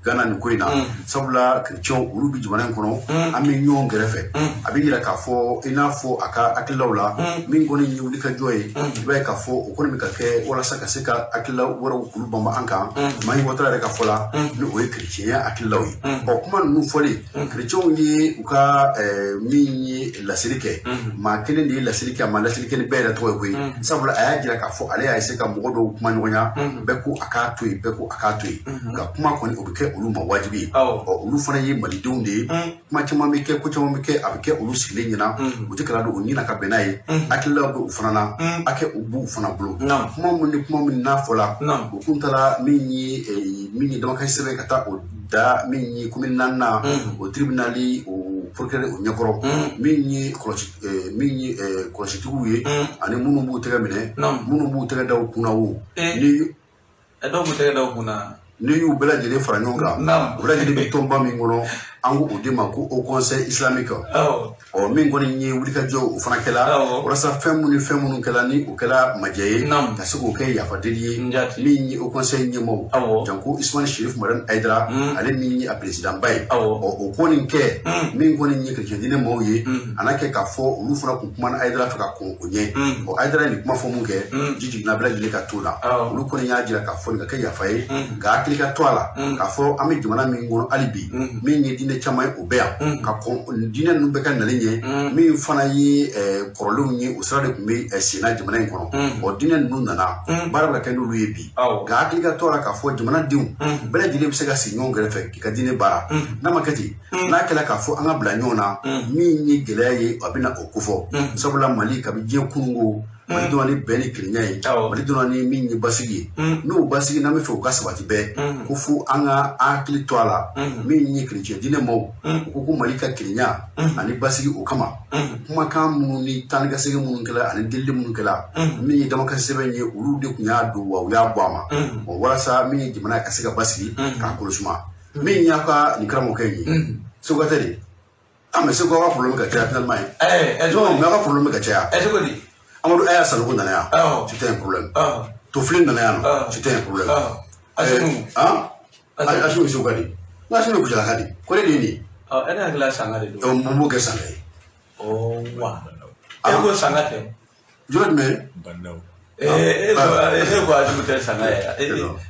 gana nin ko in na, sabula kerecɛnw olu bɛ jamana in kɔnɔ, an bɛ ɲɔgɔn kɛrɛfɛ. A bɛ yira k'a fɔ i n'a fɔ a ka hakililaw la, min kɔni ye wulikajɔ ye, i b'a ye k'a fɔ o kɔni bɛ ka kɛ walasa ka se ka hakilila wɛrɛw k'olu banba an kan. Mahi Watara yɛrɛ ka fɔ la, ni o ye kerecɛnya hakililaw ye. Ɔ, kuma ninnu fɔlen, kerecɛnw ye u ka min ye laseli kɛ. Maa kelen de ye laseli kɛ, a ma laseli kɛ ni bɛɛ yɛrɛ tɔgɔ ye koyi, sabula a y'a jira k'a fɔ ale y'a essayer ka mɔgɔ dɔw kuma ɲɔgɔnya, bɛɛ ko a k'a to yen, bɛɛ ko a k'a to yen. Nka kuma kɔni, o bɛ kɛ olu ma wajibi ye. Ɔ, olu fana ye malidenw de ye. Kuma caman bɛ kɛ, ko caman bɛ kɛ, a bɛ kɛ olu sigilen ɲɛna, u tɛ kala don u ɲina ka bɛn n'a ye. Hakililaw bɛ u fana na, hakɛ u b'u fana bolo. Kuma min ni kuma min n'a fɔla, o kun taara min ye damakasi sɛbɛn ka taa o da min ye commune naaninan o tribunal o procureur o ɲɛkɔrɔ, min ye kɔlɔsitigiw ye ani minnu b'u tɛgɛ minɛ, minnu b'u tɛgɛ da u kunna wo ni Dɔw b'u tɛgɛ da u kunna. N'i y'u bɛɛ lajɛlen fara ɲɔgɔn kan, u bɛɛ lajɛlen bɛ tɔnba min kɔnɔ, an ko o de ma ko Haut Conseil islamique. Ɔ, min kɔni ye wulikajɔ, o fana kɛla walasa fɛn minnu ni fɛn minnu kɛla, ni o kɛla majɛ ye, ka se k'o kɛ yafadeli ye. Min ye Haut Conseil ɲɛmaaw, janko Ismail Chérif Madani Haidara, ale min ye a président ba ye. Ɔ, o ko nin kɛ, min kɔni ye kerecɛn diinɛ maaw ye, a n'a kɛ k'a fɔ olu fana kun kumana Haidara fɛ ka kɔn o ɲɛ. Ɔ, Haidara ye nin kuma fɔ mun kɛ, ji jiginna bɛɛ lajɛlen ka t'o la. Olu kɔni y'a jira k'a fɔ nin ka kɛ yafa ye, nka hakili ka to a la k'a fɔ an bɛ jamana min kɔnɔ hali bi, min ye diinɛ caman ye, o bɛ yan ka kɔn diinɛ ninnu bɛɛ ka nalen ɲɛ. Min fana ye kɔrɔlenw ye, o sira de tun bɛ senna jamana in kɔnɔ. Ɔ, diinɛ ninnu nana, baara bɛ ka kɛ n'olu ye bi. Nka hakili ka to a la k'a fɔ jamanadenw bɛɛ lajɛlen bɛ se ka sigi ɲɔgɔn kɛrɛfɛ k'i ka diinɛ baara. N'a ma kɛ ten, n'a kɛra k'a fɔ an ka bila ɲɔgɔn na, min ye gɛlɛya ye, a bɛ na o kofɔ, sabula Mali kabi diɲɛ kununko, Mali donna ni bɛn ni kelenya ye, Mali donna ni min ye basigi ye. N'o basigi, n'an bɛ fɛ o ka sabati bɛɛ ko fo an ka an hakili to a la. Min ye kerecɛn diinɛ maaw, u ko ko Mali ka kelenya ani basigi, o kama kumakan minnu ni taa ni ka segin minnu kɛla ani delili minnu kɛla, min ye damakasi sɛbɛn ye, olu de tun y'a don wa u y'a bɔ a ma. Ɔ, walasa min ye jamana ka se ka basigi k'a kolo suma. Min y'a ka nin karamɔgɔkɛ in ye, Segu tɛ de. Ah, mais Segu ka problème ka caya finalement ye. Non, mais aw ka problème ka caya. Cogo di? Amadu Aya Sanogo nana yan, c'était un problème. Tofili nana yan nɔ, c'était un problème. Asimu. Ah, Asimu Segu ka di. N ko Asimu ye Kucala ka di. Ko ne de ye nin ye. Ɔ, e ne hakili la Sanga de don. Mun b'o kɛ Sanga ye? Ɔ wa. E ko Sanga tɛ. Jɔn jumɛn? Bandaw. E ko Asimu tɛ Sanga ye.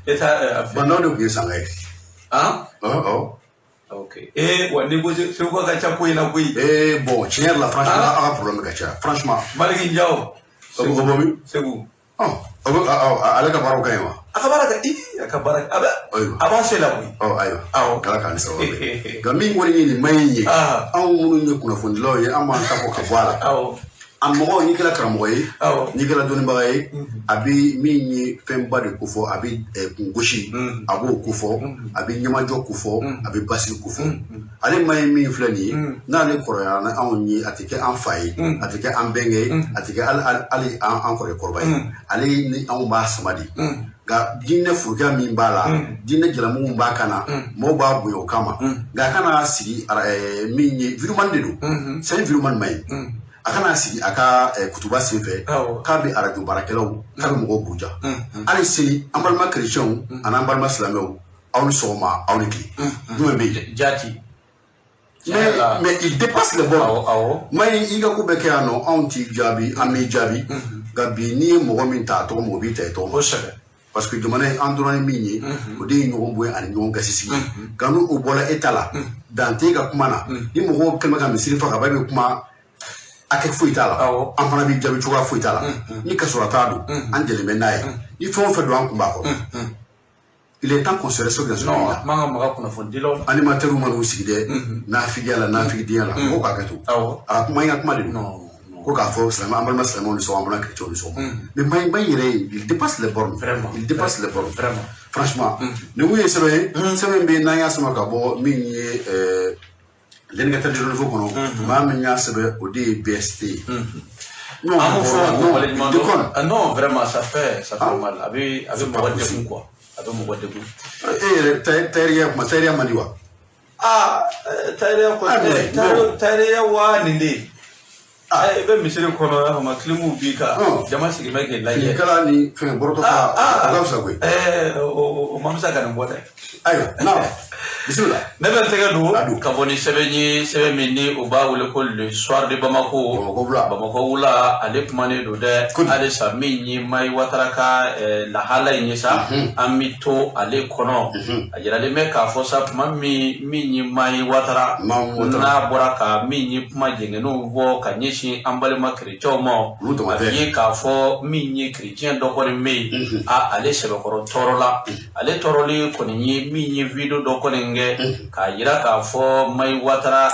E t'a. Bandaw de tun ye Sanga ye. Han? Ɔ. Ok. Wa ni ko Segu ka ca ko in na koyi. Bon, tiɲɛ yɛrɛ la, franchement, aw ka problème ka ca, franchement. Maliki Njaw. O bɛ bɔ min? Segu. Ɔ, o bɛ ale ka baaraw ka ɲi wa? A ka baara ka a ka baara a bɛ a b'a se la koyi. Ɔ, ayiwa. Awɔ. Ala k'an ni sababu bɛn. Nka min kɔni ye nin ma in ye, anw minnu ye kunnafonidilaw ye, an b'an ta fɔ ka bɔ a la. A mɔgɔ, n'i kɛra karamɔgɔ ye, n'i kɛra dɔnnibaga ye, a bɛ min ye fɛnba de kofɔ, a bɛ kungosi, a b'o kofɔ, a bɛ ɲɛmajɔ kofɔ, a bɛ basigi kofɔ. Ale ma ye min filɛ nin ye, n'ale kɔrɔyara ni anw ye, a tɛ kɛ an fa ye, a tɛ kɛ an bɛnkɛ ye, a tɛ kɛ hali an kɔrɔkɛ kɔrɔba ye. Ale ni anw b'a sama de. Nka diinɛ furukiya min b'a la, diinɛ jalamugu b'a kan na, mɔgɔw b'a bonya o kama. Nka a kana sigi min ye, vidéoman de don, c'est un vidéoman ma ye. A kana sigi a ka kutuba senfɛ k'a bɛ arajo baarakɛlaw, k'a bɛ mɔgɔw buruja. Hali sini, an balima kerecɛnw ani an balima silamɛw, aw ni sɔgɔma, aw ni tile. Jumɛn bɛ yen? Jaati. Mais il dépasse les bornes. Mayi, i ka ko bɛɛ kɛ yan nɔ, anw t'i jaabi, an m'i jaabi. Nka bi, n'i ye mɔgɔ min ta a tɔgɔ ma, o b'i ta i tɔgɔ ma. Kosɛbɛ. Parce que jamana in, an dɔrɔn ye min ye, o de ye ɲɔgɔn bonya ani ɲɔgɔn gasi sigi. Nka n'o bɔra e ta la, dan t'e ka kuma na. Ni mɔgɔw kɛlen bɛ ka misiri fa ka ban, e bɛ kuma hakɛ foyi t'a la. An fana b'i jaabi cogoya foyi t'a la. Ni kasɔrɔ t'a don, an jɛlen bɛ n'a ye. Ni fɛn o fɛn don, an kun b'a kɔrɔ. Il est temps qu'on se respecte dans ce pays là. Man ka maga kunnafonidilaw la. Animateurs man'u sigi dɛ, nafigiya la, nafigidenya la, mɔgɔw k'a kɛ to. A ka kuma, i ka kuma de don. Ko k'a fɔ silamɛ, an balima silamɛw ni sɔgɔma, an balima chrétiens ni sɔgɔma. Mais Mayi yɛrɛ ye, il dépasse les bornes. Vraiment. Il dépasse les bornes. Vraiment. Franchement, nin kun ye sɛbɛn ye, sɛbɛn bɛ yen n'an y'a sama ka bɔ min ye L'indicateur du renouveau kɔnɔ, maa min y'a sɛbɛn, o de ye BST ye. Non, An b'o fɔ non, waleɲuman déconne. dɔn. Non, vraiment, ça fait mal. A bɛ mɔgɔ degun quoi. A bɛ mɔgɔ degun. E yɛrɛ tayɛriya kuma, tayɛriya man di wa? Aa, tayɛriya kɔni, tayɛriya wa nin de ye. I bɛ misiri kɔnɔ, y'a faamu, kilimuw b'i kan, jama sigilen bɛ k'i lajɛ. Finikala ni fɛn bɔrɔtɔ ka, o ka fisa koyi. O ma fisa ka nin bɔ dɛ. Ayiwa, naam, bisimila. Ne bɛ n tɛgɛ don ka bɔ ni sɛbɛn ye, sɛbɛn min ni o b'a wele ko Le Soir de Bamako. Bamakɔ wula. Bamakɔ wula, ale kumanen don dɛ. Halisa min ye Mayi Watara ka lahala in ye sa, an bɛ to ale kɔnɔ. A jiralen bɛ k'a fɔ sa, tuma min min ye Mayi Watara n'a bɔra ka min ye kuma jɛngɛnw bɔ ka ɲɛsin an balima kerecɛnw ma, a bɛ ye k'a fɔ min ye kerecɛn dɔ kɔni bɛ yen, a ale sɛbɛkɔrɔ tɔɔrɔ la. Ale tɔɔrɔli kɔni ye min ye vidéo dɔ kɔni kɛ k'a yira k'a fɔ Mayi Watara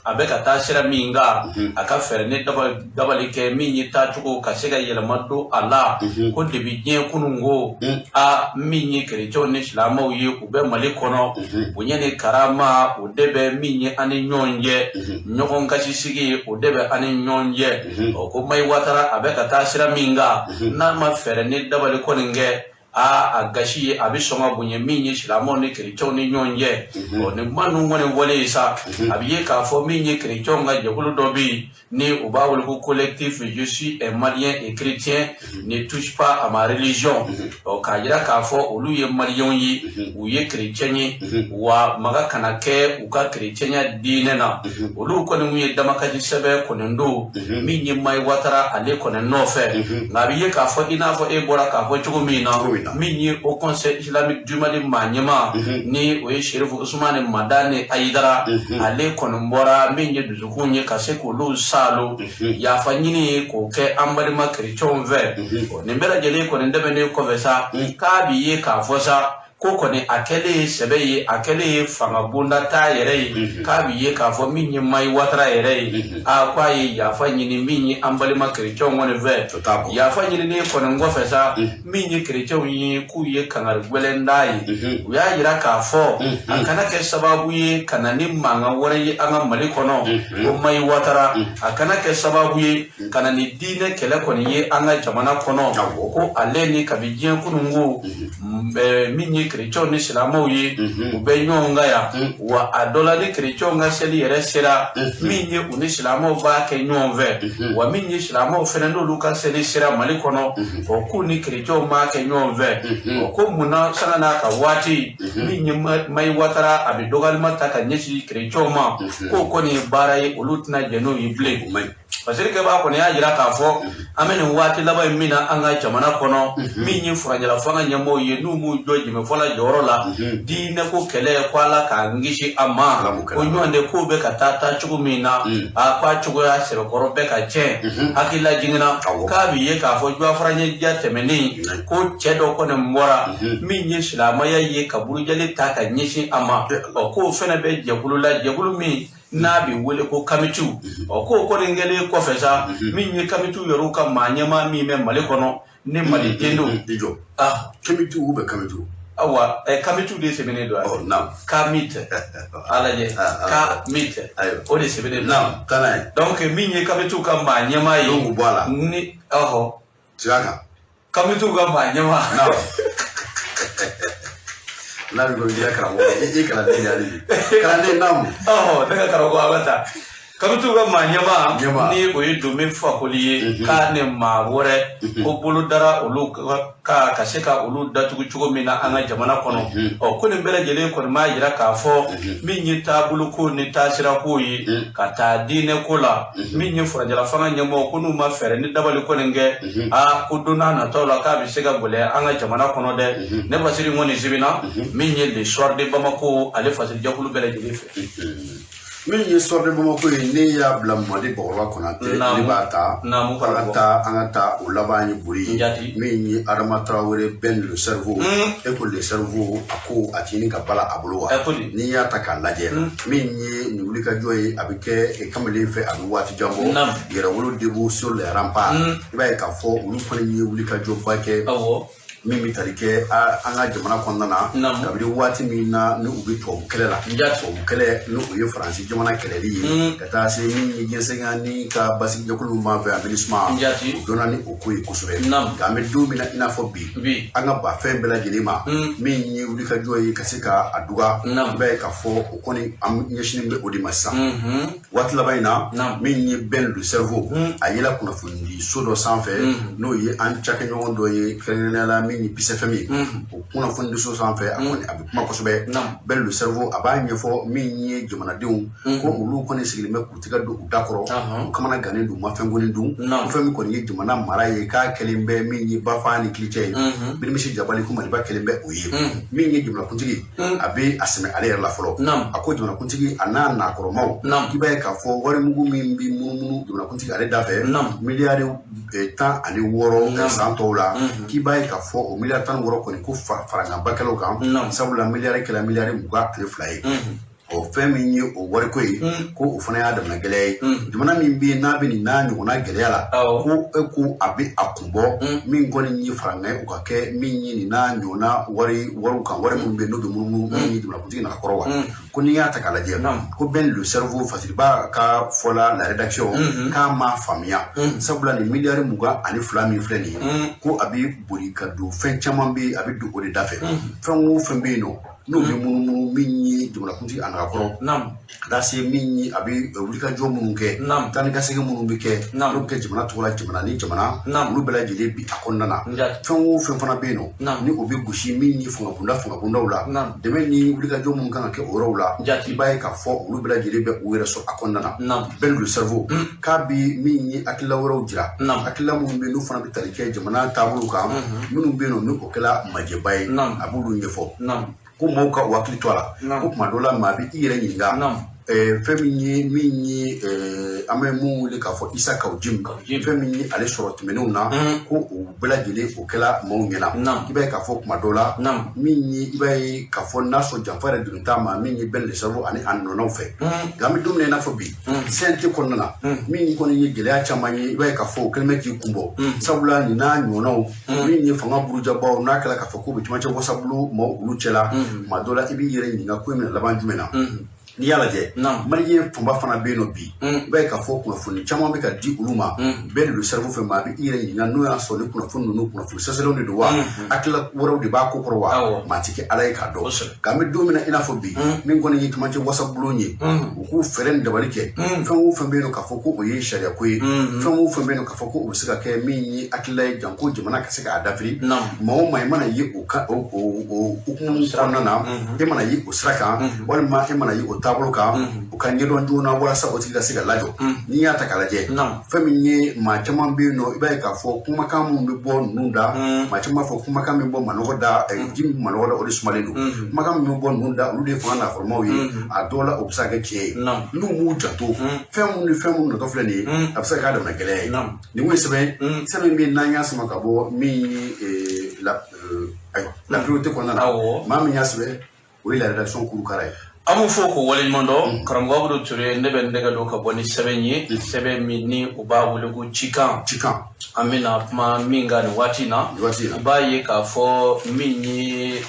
a bɛ ka taa sira min kan, a ka fɛɛrɛ ni dabali kɛ min ye taacogo ka se ka yɛlɛma don a la. Ko debi diɲɛ kunun ko a min ye kerecɛnw ni silamɛw ye, u bɛ Mali kɔnɔ, bonya ni karama o de bɛ min ye an ni ɲɔgɔn cɛ, ɲɔgɔn kasi sigi o de bɛ an ni ɲɔgɔn cɛ. Ɔ, ko Mayi Watara a bɛ ka taa sira min kan, n'a ma fɛɛrɛ ni dabali kɔni kɛ, a gasi ye a bɛ sɔn ka bonya min ye silamɛw ni kerecɛnw ni ɲɔgɔn cɛ. Ɔ, nin kuma ninnu kɔni wale ye sa, a bɛ ye k'a fɔ min ye kerecɛnw ka jɛkulu dɔ bɛ yen ni u b'a wele ko collectif Je suis un Malien et chrétien, ne touche pas à ma religion. Ɔ, k'a jira k'a fɔ olu ye maliyɛnw ye, u ye kerecɛn ye, wa maga kana kɛ u ka kerecɛnya diinɛ na. Olu kɔni mun ye damakasi sɛbɛn kɔni don min ye Mayi Watara ale kɔni nɔfɛ. Nka a bɛ ye k'a fɔ, i n'a fɔ e bɔra k'a fɔ cogo min na, min ye Haut Conseil islamique du Mali maa ɲɛmaa ni o ye Serifu Usumani Madani Ayidara, ale kɔni bɔra min ye dusukun ye ka se k'olu saalo yafa ɲini k'o kɛ an balima kerecɛnw fɛ. Nin bɛɛ lajɛlen kɔni tɛmɛnen kɔfɛ sa, k'a bi ye k'a fɔ sa ko kɔni a kɛlen ye sɛbɛ ye, a kɛlen ye fanga bonda t'a yɛrɛ ye, k'a bi ye k'a fɔ min ye Mayi Watara yɛrɛ ye, a ko a ye yafa ɲini min ye an balima kerecɛnw kɔni fɛ. Yafa ɲininen kɔni kɔfɛ sa, min ye kerecɛnw ye k'u ye kangari gɛlɛn d'a ye, u y'a yira k'a fɔ a kana kɛ sababu ye ka na ni mankan wɛrɛ ye an ka Mali kɔnɔ. Ko Mayi Watara a kana kɛ sababu ye ka na ni diinɛ kɛlɛ kɔni ye an ka jamana kɔnɔ. Ko ale ni kabi diɲɛ kununko min ye kerecɛnw ni silamɛw ye, u bɛ ɲɔgɔn kan yan. Wa a dɔ la, ni kerecɛnw ka seli yɛrɛ sera, min ye u ni silamɛw b'a kɛ ɲɔgɔn fɛ. Wa min ye silamɛw fɛnɛ, n'olu ka seli sera Mali kɔnɔ, o k'u ni kerecɛnw b'a kɛ ɲɔgɔn fɛ. O ko munna sanga n'a ka waati, min ye Mayi Watara, a bɛ dɔgɔyalima ta ka ɲɛsin kerecɛnw ma, k'o kɔni ye baara ye, olu tɛna jɛn n'o ye bilen. Fasiri kɛbaa kɔni y'a jira k'a fɔ an bɛ nin waati laban in min na an ka jamana kɔnɔ, min ye furancɛla fanga ɲɛmɔgɔw ye, n'u m'u jɔ jɛmɛfɔla jɔyɔrɔ la, diinɛ ko kɛlɛ, ko Ala k'an kisi a ma. Ko ɲɔgɔn de kow bɛ ka taa taa cogo min na, a ko a cogoya sɛbɛkɔrɔ bɛ ka tiɲɛ. Hakilila jiginna k'a bɛ ye k'a fɔ Jɔfara ɲɛja tɛmɛnen, ko cɛ dɔ kɔni bɔra, min ye silamɛya ye, ka burujali ta ka ɲɛsin a ma. Ɔ, k'o fana bɛ jɛkulu la, jɛkulu min n'a bɛ wele ko kamitiw. Ɔ, k'o kɔni kɛlen kɔfɛ sa, min ye kamitiw yɛrɛw ka maa ɲɛmaa min bɛ Mali kɔnɔ, ni Maliden don. I jɔ. Kamitiw ou bɛ kamitiw? Awa, kamitiw de sɛbɛnnen don. Ɔ, naam. Kamite, a lajɛ, kamite, o de sɛbɛnnen don. Naam, taa n'a ye. Donc min ye kamitiw ka maa ɲɛmaa ye. Donc o bɔ a la. Ni ɔhɔ. Sigi a kan. Kamitiw ka maa ɲɛmaa. Naam. N'a bɛ kɔni karamɔgɔ i kalanden y'ale ye kalanden, naamu. Ɔhɔ, ne ka karamɔgɔ, a bɛ taa kamitiw ka maa ɲɛmaa, ni o ye Dome Fakoli ye, k'a ni maa wɛrɛ ko bolo dara olu ka se ka olu datugu cogo min na an ka jamana kɔnɔ. Ɔ, ko nin bɛɛ lajɛlen kɔni b'a jira k'a fɔ min ye taabolo ko ni taasira ko ye ka taa diinɛ ko la, min ye furancɛla fanga ɲɛmɔgɔ, ko n'u ma fɛɛrɛ ni dabali kɔni kɛ, aa, ko don n'a nataw la, k'a bɛ se ka gɛlɛya an ka jamana kɔnɔ dɛ. Ne Basiri kɔni sɛbɛnna min ye Le Soir de Bamako, ale fasirijɛkulu bɛɛ lajɛlen fɛ. Min ye Soir de Bamako ye, ne y'a bila Mali Bakɔrɔba Konate, ne b'a ta. Naamu. An ka taa, an ka taa. O laban ye boli ye. Min ye Adama Tarawele, Ben le cerveau, e ko le cerveau, a ko a ti ɲini ka bala a bolo wa? N'i y'a ta k'a lajɛ, min ye nin wulikajɔ ye, a bɛ kɛ kamalen fɛ, a bɛ waati jan bɔ. Yɛrɛwolo debout sur les remparts, i b'a ye k'a fɔ olu fana ye wulikajɔba kɛ min bɛ tali kɛ an ka jamana kɔnɔna na, kabini waati min na ni u bɛ tubabu kɛlɛ la, tubabu kɛlɛ, ni o ye Faransi jamana kɛlɛli ye, ka taa se min ye diɲɛsɛgɛ ni ka basigijɛkulu min b'an fɛ yan, MINUSMA, o dɔnna ni o ko ye kosɛbɛ. Nka an bɛ don min na i n'a fɔ bi, an ka ba fɛn bɛɛ lajɛlen ma, min ye wulikajɔ ye ka se ka a duga, i b'a ye k'a fɔ o kɔni, an ɲɛsinnen bɛ o de ma sisan. Waati laban in na, min ye Ben le cerveau, a yela kunnafoni so dɔ sanfɛ, n'o ye an cakɛɲɔgɔn dɔ ye, kɛrɛnkɛrɛnnenya la min ye PSFM ye. O kunnafoni so sanfɛ, a kɔni a bɛ kuma kosɛbɛ. Ben le cerveau, a b'a ɲɛfɔ min ye jamanadenw ko olu kɔni sigilen bɛ k'u tɛgɛ don u da kɔrɔ, u kamana gannen don, u ma fɛn kɔni dun. Fɛn min kɔni ye jamana mara ye, k'a kɛlen bɛ min ye bafa ni kilicɛ ye, Birimisi Jabali, ko Maliba kɛlen bɛ o ye. Min ye jamanakuntigi, a bɛ a sɛmɛ ale yɛrɛ la fɔlɔ. A ko jamanakuntigi a n'a nakɔrɔmaw, i b'a ye k'a fɔ warimugu min bɛ munumunu jamanakuntigi ale da fɛ, miliyari 16 san tɔw la, k'i b'a ye k'a fɔ o miliyari 16 kɔni, ko farankanbakɛlaw kan, sabula miliyari kɛla miliyari 22 ye. O fɛn min ye o wariko ye, ko o fana y'a damana gɛlɛya ye. Jamana min bɛ yen n'a bɛ nin n'a ɲɔgɔnna gɛlɛya la, ko e ko a bɛ a kun bɔ, min kɔni ye farankan ye, o ka kɛ min ye nin n'a ɲɔgɔnna wari wariw kan, wari minnu bɛ yen n'o bɛ munumunu, min ye jamanakuntigi nakɔrɔ wa. Ko n'i y'a ta k'a lajɛ, ko Ben le cerveau fasiriba ka fɔla la rédaction, k'a ma faamuya, sabula nin miliyari 22 min filɛ nin ye, ko a bɛ boli ka don fɛn caman bɛ yen, a bɛ don o de da fɛ. Fɛn o fɛn bɛ yen nɔ n'o bɛ munumunu, min ye jamanakuntigi a nakɔrɔ, ka taa se min ye a bɛ wulikajɔ minnu kɛ, taa ni ka segin minnu bɛ kɛ, n'o bɛ kɛ jamana tɔgɔ la, jamana ni jamana, olu bɛɛ lajɛlen bi a kɔnɔna na. Fɛn o fɛn fana bɛ yen nɔ ni o bɛ gosi min ye fangabonda fangabondaw la, dɛmɛ ni wulikajɔ minnu kan ka kɛ o yɔrɔw la, i b'a ye k'a fɔ olu bɛɛ lajɛlen bɛ u yɛrɛ sɔrɔ a kɔnɔna na. Ben le cerveau k'a bɛ min ye hakilila wɛrɛw jira, hakilila minnu bɛ yen n'u fana bɛ tali kɛ jamana taabolo kan, minnu bɛ yen nɔ ni o kɛla majɛba ye, a b'olu ɲɛfɔ ko maaw ka u hakili to a la. Ko tuma dɔ la, maa bɛ i yɛrɛ ɲininka fɛn min ye an bɛ mun wele k'a fɔ Isa Kaw Jim, fɛn min ye ale sɔrɔ tɛmɛnenw na, ko o bɛɛ lajɛlen o kɛla maaw ɲɛna. I b'a ye k'a fɔ tuma dɔ la, min ye i b'a ye k'a fɔ n'a sɔrɔ janfa yɛrɛ donna t'a ma, min ye Ben le cerveau ani a nɔnɔw fɛ. Nka an bɛ don min na i n'a fɔ bi, CNT kɔnɔna na, min kɔni ye gɛlɛya caman ye, i b'a ye k'a fɔ o kɛlen bɛ k'i kun bɔ, sabula nin n'a ɲɔgɔnnaw, min ye fanga burujabaw, n'a kɛra k'a fɔ k'u bɛ camancɛ wasabulon maaw olu cɛla, tuma dɔ la i b'i yɛrɛ ɲininka ko in bɛna laban jumɛn na. N'i y'a lajɛ, maliyɛn fanba fana bɛ yen nɔ bi, i b'a ye k'a fɔ kunnafoni caman bɛ ka di olu ma. Bɛɛ de don cerveau fɛ, maa bɛ i yɛrɛ ɲininka n'o y'a sɔrɔ ni kunnafoni ninnu, kunnafoni sɛsɛlenw de don wa, hakilila wɛrɛw de b'a ko kɔrɔ wa, maa ti kɛ Ala ye k'a dɔn. K'an bɛ don min na i n'a fɔ bi, min kɔni ye camancɛ wasabulon ye, u k'u fɛɛrɛ ni dabali kɛ, fɛn o fɛn bɛ yen nɔ k'a fɔ ko o ye sariya ko ye, fɛn o fɛn bɛ yen nɔ k'a fɔ ko o bɛ se ka kɛ min ye hakilila ye, janko jamana ka se k'a dafiri. Maa o maa i mana ye o ka o o hukumu kɔnɔna na, e mana ye o sira kan, walima e mana ye o taabolo kan, o ka ɲɛdɔn joona walasa o tigi ka se ka lajɔ. N'i y'a ta k'a lajɛ, fɛn min ye, maa caman bɛ yen nɔ, i b'a ye k'a fɔ kumakan minnu bɛ bɔ ninnu da, maa caman b'a fɔ kumakan min bɔ manɔgɔ da, ji min bɛ manɔgɔ da, o de sumalen don. Kumakan min bɛ bɔ ninnu da, olu de ye fanga nafolomaw ye. A dɔw la, o bɛ se ka kɛ tiɲɛ ye. N'u m'u janto, fɛn minnu ni fɛn minnu natɔ filɛ nin ye, a bɛ se ka k'a damana gɛlɛya ye. Nin kun ye sɛbɛn min n'an y'a sama ka bɔ min ye la, ayiwa, La Priorité kɔnɔna na. Maa min y'a sɛbɛn, o ye la rédaction Kurukara ye. An b'u fo k'o waleɲuman dɔn. Karamɔgɔ Abudu Ture, ne bɛ n dɛgɛ don ka bɔ ni sɛbɛn ye, sɛbɛn min ni u b'a wele ko Cikan. Cikan. An bɛna kuma min kan nin waati in na, Waati in na, i b'a ye k'a fɔ min ye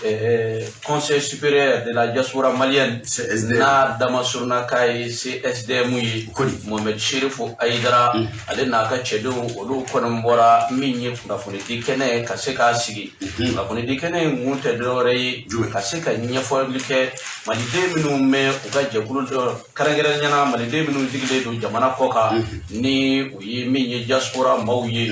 Conseil supérieur de la diaspora malienne, CSDM, n'a damasuruna k'a ye CSDM ye, Kodi. Mohamed Chérif Haïdara, ale n'a ka cɛdenw, olu kɔni bɔra min ye kunnafonidi kɛnɛ ye ka se k'a sigi. Kunnafonidi kɛnɛ in kun tɛ dɔwɛrɛ ye, Jumɛn? ka se ka ɲɛfɔli kɛ maliden minnu bɛ u ka jɛkulu dɔ, kɛrɛnkɛrɛnnenya la maliden minnu sigilen don jamana kɔ kan, ni u ye min ye diaspora maaw ye.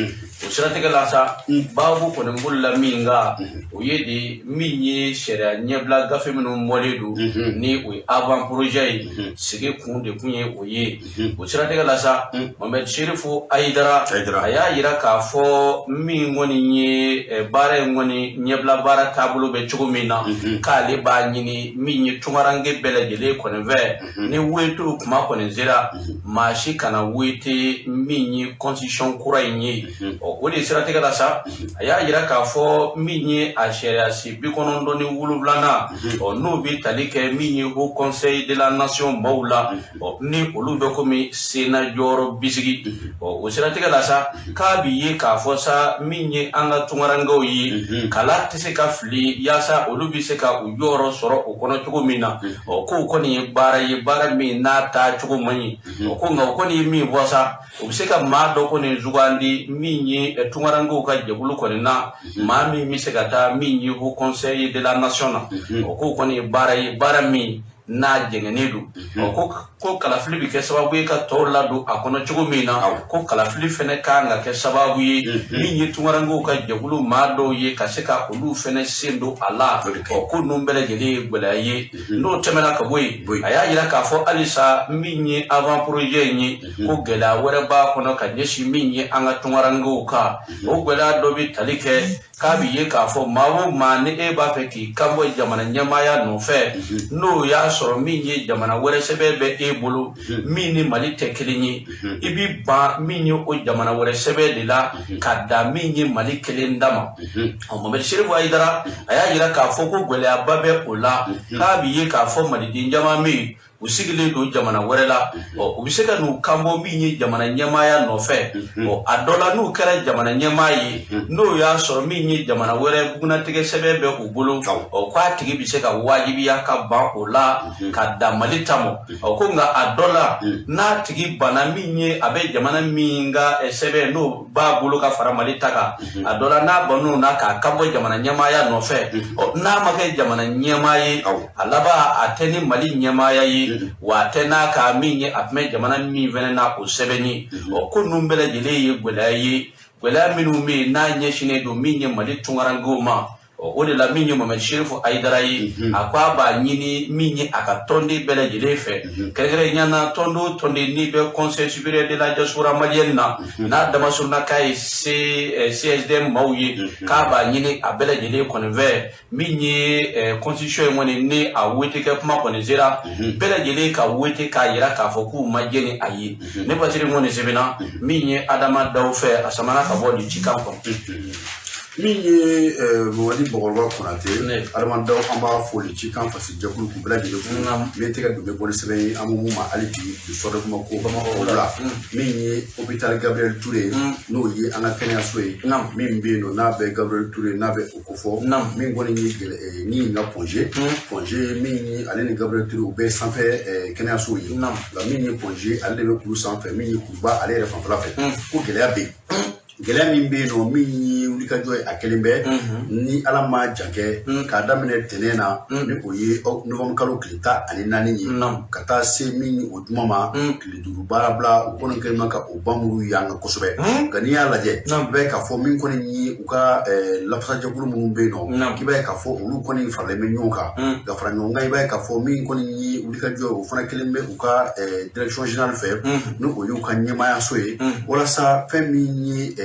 O siratigɛ la sa, baabu kɔni bolila min kan, o ye de min ye sariya ɲɛbila gafe minnu bɔlen don, ni o ye avant projet ye, sigi kun de kun ye o ye. O siratigɛ la sa, Mohamed Chérif Haïdara, Haïdara. a y'a yira k'a fɔ min kɔni ye baara in kɔni ɲɛbila baara taabolo bɛ cogo min na, k'ale b'a ɲini min ye tunkaranke bɛɛ lajɛlen kɔni fɛ, ni weto kuma kɔni sera, maa si kana wete min ye constitution kura in ye. Ɔ, o de siratigɛ la sa, a y'a yira k'a fɔ min ye a sariya sen 97nan, ɔ, n'o bɛ tali kɛ min ye Haut Conseil de la Nation maaw la, ɔ, ni olu bɛ komi Sénat jɔyɔrɔ bisigi. Ɔ, o siratigɛ la sa, k'a bi ye k'a fɔ sa min ye an ka tunkarankew ye, kala tɛ se ka fili yaasa olu bɛ se ka u jɔyɔrɔ sɔrɔ o kɔnɔ cogo min na. Ɔ, k'o kɔni ye baara ye, baara min n'a taa cogo man ɲi. Ɔ, ko nka o kɔni ye min fɔ sa, o bɛ se ka maa dɔ kɔni sugandi min ye tunkarankew ka jɛkulu kɔni na, maa min bɛ se ka taa min ye Haut Conseil de la Nation na. O k'o kɔni ye baara ye, baara min n'a jɛngɛnnen don. Ɔ, ko kalafili bɛ kɛ sababu ye ka tɔw ladon a kɔnɔ cogo min na, ko kalafili fɛnɛ kan ka kɛ sababu ye min ye tunkarankew ka jɛkulu maa dɔw ye ka se ka olu fɛnɛ sen don a la. Ɔ, ko ninnu bɛɛ lajɛlen ye gɛlɛya ye. N'o tɛmɛna ka bɔ yen, a y'a yira k'a fɔ halisa min ye avant projet in ye, ko gɛlɛya wɛrɛ b'a kɔnɔ ka ɲɛsin min ye an ka tunkarankew kan. O gɛlɛya dɔ bɛ tali kɛ k'a bɛ ye k'a fɔ maa o maa ni e b'a fɛ k'i kan bɔ jamana ɲɛmaaya nɔfɛ, n'o y'a sɔrɔ min ye jamana wɛrɛ sɛbɛn bɛ e bolo min ni Mali tɛ kelen ye, i bi ban min ye o jamana wɛrɛ sɛbɛn de la ka da min ye Mali kelen da ma. Ɔ, Mohamed Chérif Haïdara, a y'a yira k'a fɔ ko gɛlɛyaba bɛ o la, k'a bɛ ye k'a fɔ maliden caman bɛ yen, u sigilen don jamana wɛrɛ la. Ɔ, u bɛ se ka n'u kanbɔ min ye jamana ɲɛmaaya nɔfɛ. Ɔ, a dɔ la, n'u kɛra jamana ɲɛmaa ye, n'o y'a sɔrɔ min ye jamana wɛrɛ bugunnatigɛ sɛbɛn bɛ u bolo, ɔ, k'a tigi bɛ se ka wajibiya ka ban o la ka da Mali ta ma. Ɔ, ko nka a dɔ la, n'a tigi banna min ye a bɛ jamana min ka sɛbɛn n'o b'a bolo ka fara Mali ta kan, a dɔ la n'a bann'o na k'a kanbɔ jamana ɲɛmaaya nɔfɛ, ɔ, n'a ma kɛ jamana ɲɛmaa ye, a laban a tɛ ni Mali ɲɛmaaya ye, wa a tɛ n'a ka min ye a tun bɛ jamana min fɛnɛ na o sɛbɛn ye. Ɔ, ko ninnu bɛɛ lajɛlen ye gɛlɛya ye, gɛlɛya minnu bɛ yen n'a ɲɛsinnen don min ye Mali tunkarankew ma. Ɔ, o de la min ye Mohamed Chérif Haïdara ye, a ko a b'a ɲini min ye a ka tɔnden bɛɛ lajɛlen fɛ, kɛrɛnkɛrɛnnenya na tɔnden o tɔnden n'i bɛ Conseil supérieur de la diaspora malienne na, n'a damasuruna k'a ye CSDM maaw ye, k'a b'a ɲini a bɛɛ lajɛlen kɔni fɛ min ye constitution in kɔni ni a wete kɛ kuma kɔni sera, bɛɛ lajɛlen ka wete k'a yira k'a fɔ k'u ma jɛ ni a ye. Ne Basiri kɔni sɛbɛnna min ye Adama Daw fɛ, a samana ka bɔ nin cikan kɔnɔ. Min ye Mamadi Bakɔrɔba Konate, Adama Daw, an b'a foli ci kan fasi jɛkulu k'u bɛɛ lajɛlen fo. Min tɛgɛ don bɛ bɔ ni sɛbɛn ye, an bɛ mun ma hali bi Le Soir de Bamako, Bamakɔ la, min ye hôpital Gabriel Touré, n'o ye an ka kɛnɛyaso ye min bɛ yen nɔ, n'a bɛ Gabriel Touré, n'a bɛ o kofɔ. Min kɔni ye gɛlɛ ni n ka Point G, Point G min ye ale ni Gabriel Touré, u bɛɛ ye sanfɛ kɛnɛyaso ye. Nka min ye Point G, ale de bɛ kulu sanfɛ, min ye kuluba ale yɛrɛ fanfɛla fɛ, ko gɛlɛya bɛ yen. Gɛlɛya min bɛ yen nɔ, min ye wulikajɔ ye, a kelen bɛ ni Ala ma jan kɛ, k'a daminɛ tɛnɛn na, ni o ye novembre kalo tile 14 ye, ka taa se min ye o juma ma, tile 5 baara bila, u kɔni kɛlen bɛ ka o bamuru yanga kosɛbɛ. Nka n'i y'a lajɛ, i b'a ye k'a fɔ min kɔni ye u ka lafasajɛkulu minnu bɛ yen nɔ, k'i b'a ye k'a fɔ olu kɔni faralen bɛ ɲɔgɔn kan ka fara ɲɔgɔn kan. I b'a ye k'a fɔ min kɔni ye wulikajɔ ye, o fana kelen bɛ u ka direction générale fɛ, ni o y'u ka ɲɛmaayaso ye, walasa fɛn min ye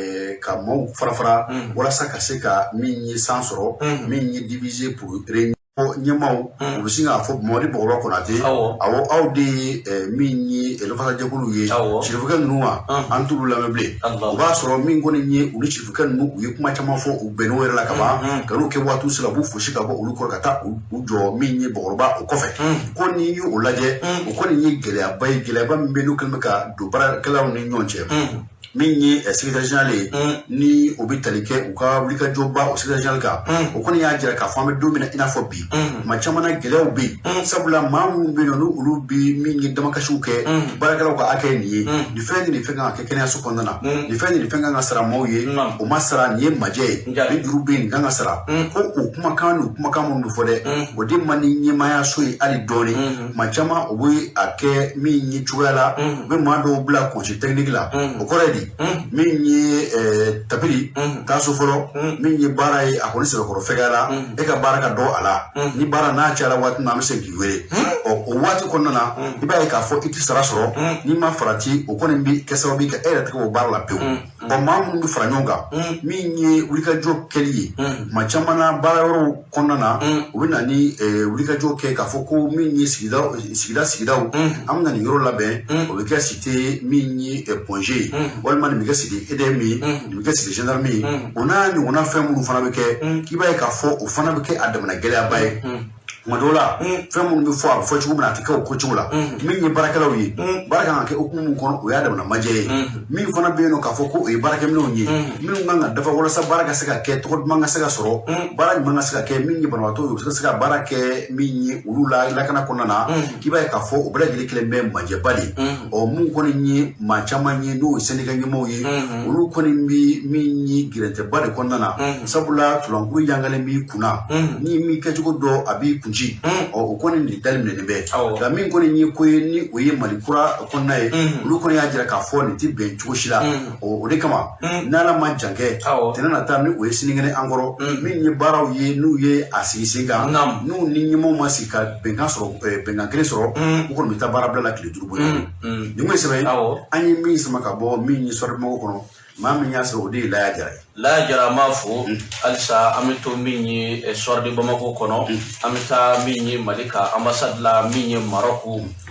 ka maaw fara fara, walasa ka se ka min ye san sɔrɔ, min ye diviser pour régner. Ɲɛmaaw, u bɛ sin k'a fɔ Mamadi Bakɔrɔba Konate, awɔ, aw de ye min ye lafasajɛkulu ye, sirifukɛ ninnu wa, an t'olu lamɛn bilen. O b'a sɔrɔ min kɔni ye olu sirifukɛ ninnu, u ye kuma caman fɔ, u bɛnn'o yɛrɛ la ka ban, ka n'u kɛ waatiw sera, u b'u fosi ka bɔ olu kɔrɔ ka taa u jɔ min ye Bakɔrɔba o kɔfɛ. Ko n'i y'o lajɛ, o kɔni ye gɛlɛyaba ye, gɛlɛyaba min bɛ n'u kɛlen bɛ ka don baarakɛlaw ni ɲɔgɔn cɛ. Min ye secrétaire général ye, ni o bɛ tali kɛ u ka wulikajɔba o secrétaire général kan, o kɔni y'a jira k'a fɔ an bɛ don min na i n'a fɔ bi, tuma caman na gɛlɛyaw bɛ yen, sabula maa minnu bɛ yen nɔ, n'olu bɛ min ye damakasiw kɛ, baarakɛlaw ka hakɛ ye nin ye, nin fɛn ni nin fɛn kan ka kɛ kɛnɛyaso kɔnɔna na, nin fɛn ni nin fɛn kan ka sara maaw ye, o ma sara, nin ye majɛ ye, nin juru bɛ yen, nin kan ka sara. Ko o kumakan n'o kumakan minnu bɛ fɔ dɛ, o de man di ɲɛmaayaso ye hali dɔɔni. Tuma caman o bɛ a kɛ min ye cogoya la, u bɛ maa dɔw bila conseil technique la. O kɔrɔ ye di? Min ye tapiri taa so fɔlɔ, min ye baara ye, a kɔni sɛbɛkɔrɔ fɛgɛya la, e ka baara ka dɔgɔ a la, ni baara n'a cayara waati min na, an bɛ se k'i wele. Ɔ, o waati kɔnɔna na, i b'a ye k'a fɔ i tɛ sara sɔrɔ n'i ma farati. O kɔni bɛ kɛ sababu ye ka e yɛrɛ tɛgɛ o baara la pewu. Ɔ, maa minnu bɛ fara ɲɔgɔn kan, min ye wulikajɔ kɛli ye, tuma caman na baara yɔrɔw kɔnɔna na, u bɛ na ni wulikajɔ kɛ k'a fɔ ko min ye sigida sigida sigidaw, an bɛ na nin yɔrɔ labɛn, o bɛ kɛ cité min ye Point G ye, walima nin bɛ kɛ cité EDM ye, nin bɛ kɛ cité gendarme ye, o n'a ɲɔgɔnna fɛn minnu fana bɛ kɛ, k'i b'a ye k'a fɔ o fana bɛ kɛ a damana gɛlɛyaba ye. Tuma dɔw la, fɛn minnu bɛ fɔ, a bɛ fɔ cogo min na, a tɛ kɛ o ko cogo la. Min ye baarakɛlaw ye, baara kan ka kɛ hukumu min kɔnɔ, o y'a damana majɛ ye. Min fana bɛ yen nɔ k'a fɔ ko o ye baarakɛminɛnw ye minnu kan ka dafa walasa baara ka se ka kɛ, tɔgɔ duman ka se ka sɔrɔ, baara ɲuman ka se ka kɛ, min ye banabaatɔ ye, u bɛ se ka baara kɛ min ye olu la lakana kɔnɔna na, k'i b'a ye k'a fɔ o bɛɛ lajɛlen kelen bɛ majɛba de ye. Ɔ, mun kɔni ye maa caman ye, n'o ye syndicat ɲɛmaaw ye, olu kɔni bɛ min ye gɛrɛntɛba de kɔnɔna na, sabula tulankuru yangalen b'i kunna, n'i m'i kɛcogo dɔn, a b'i kun ci. Ɔ, o kɔni de daminɛnen bɛ. Nka min kɔni ye ko ye, ni o ye Mali kura kɔnɔna ye, olu kɔni y'a jira k'a fɔ nin tɛ bɛn cogo si la. Ɔ, o de kama, n'Ala ma jan kɛ, tɛnɛ na taa, ni o ye sinikɛnɛ an kɔrɔ, min ye baaraw ye, n'u ye a sigi sen kan, n'u ni ɲɛmaaw ma sigi ka bɛnkan sɔrɔ, bɛnkan kelen sɔrɔ, u kɔni bɛ taa baara bila la tile 5 bɔ. Nin kun ye sɛbɛn ye an ye min sama ka bɔ min ye Soir de Bamako kɔnɔ. Maa min y'a sɔrɔ, o de ye Laya Jara ye. Laya Jara, an b'a fo halisa. An bɛ to min ye Soir de Bamako kɔnɔ, an bɛ taa min ye Mali ka ambassade la min ye Maroc,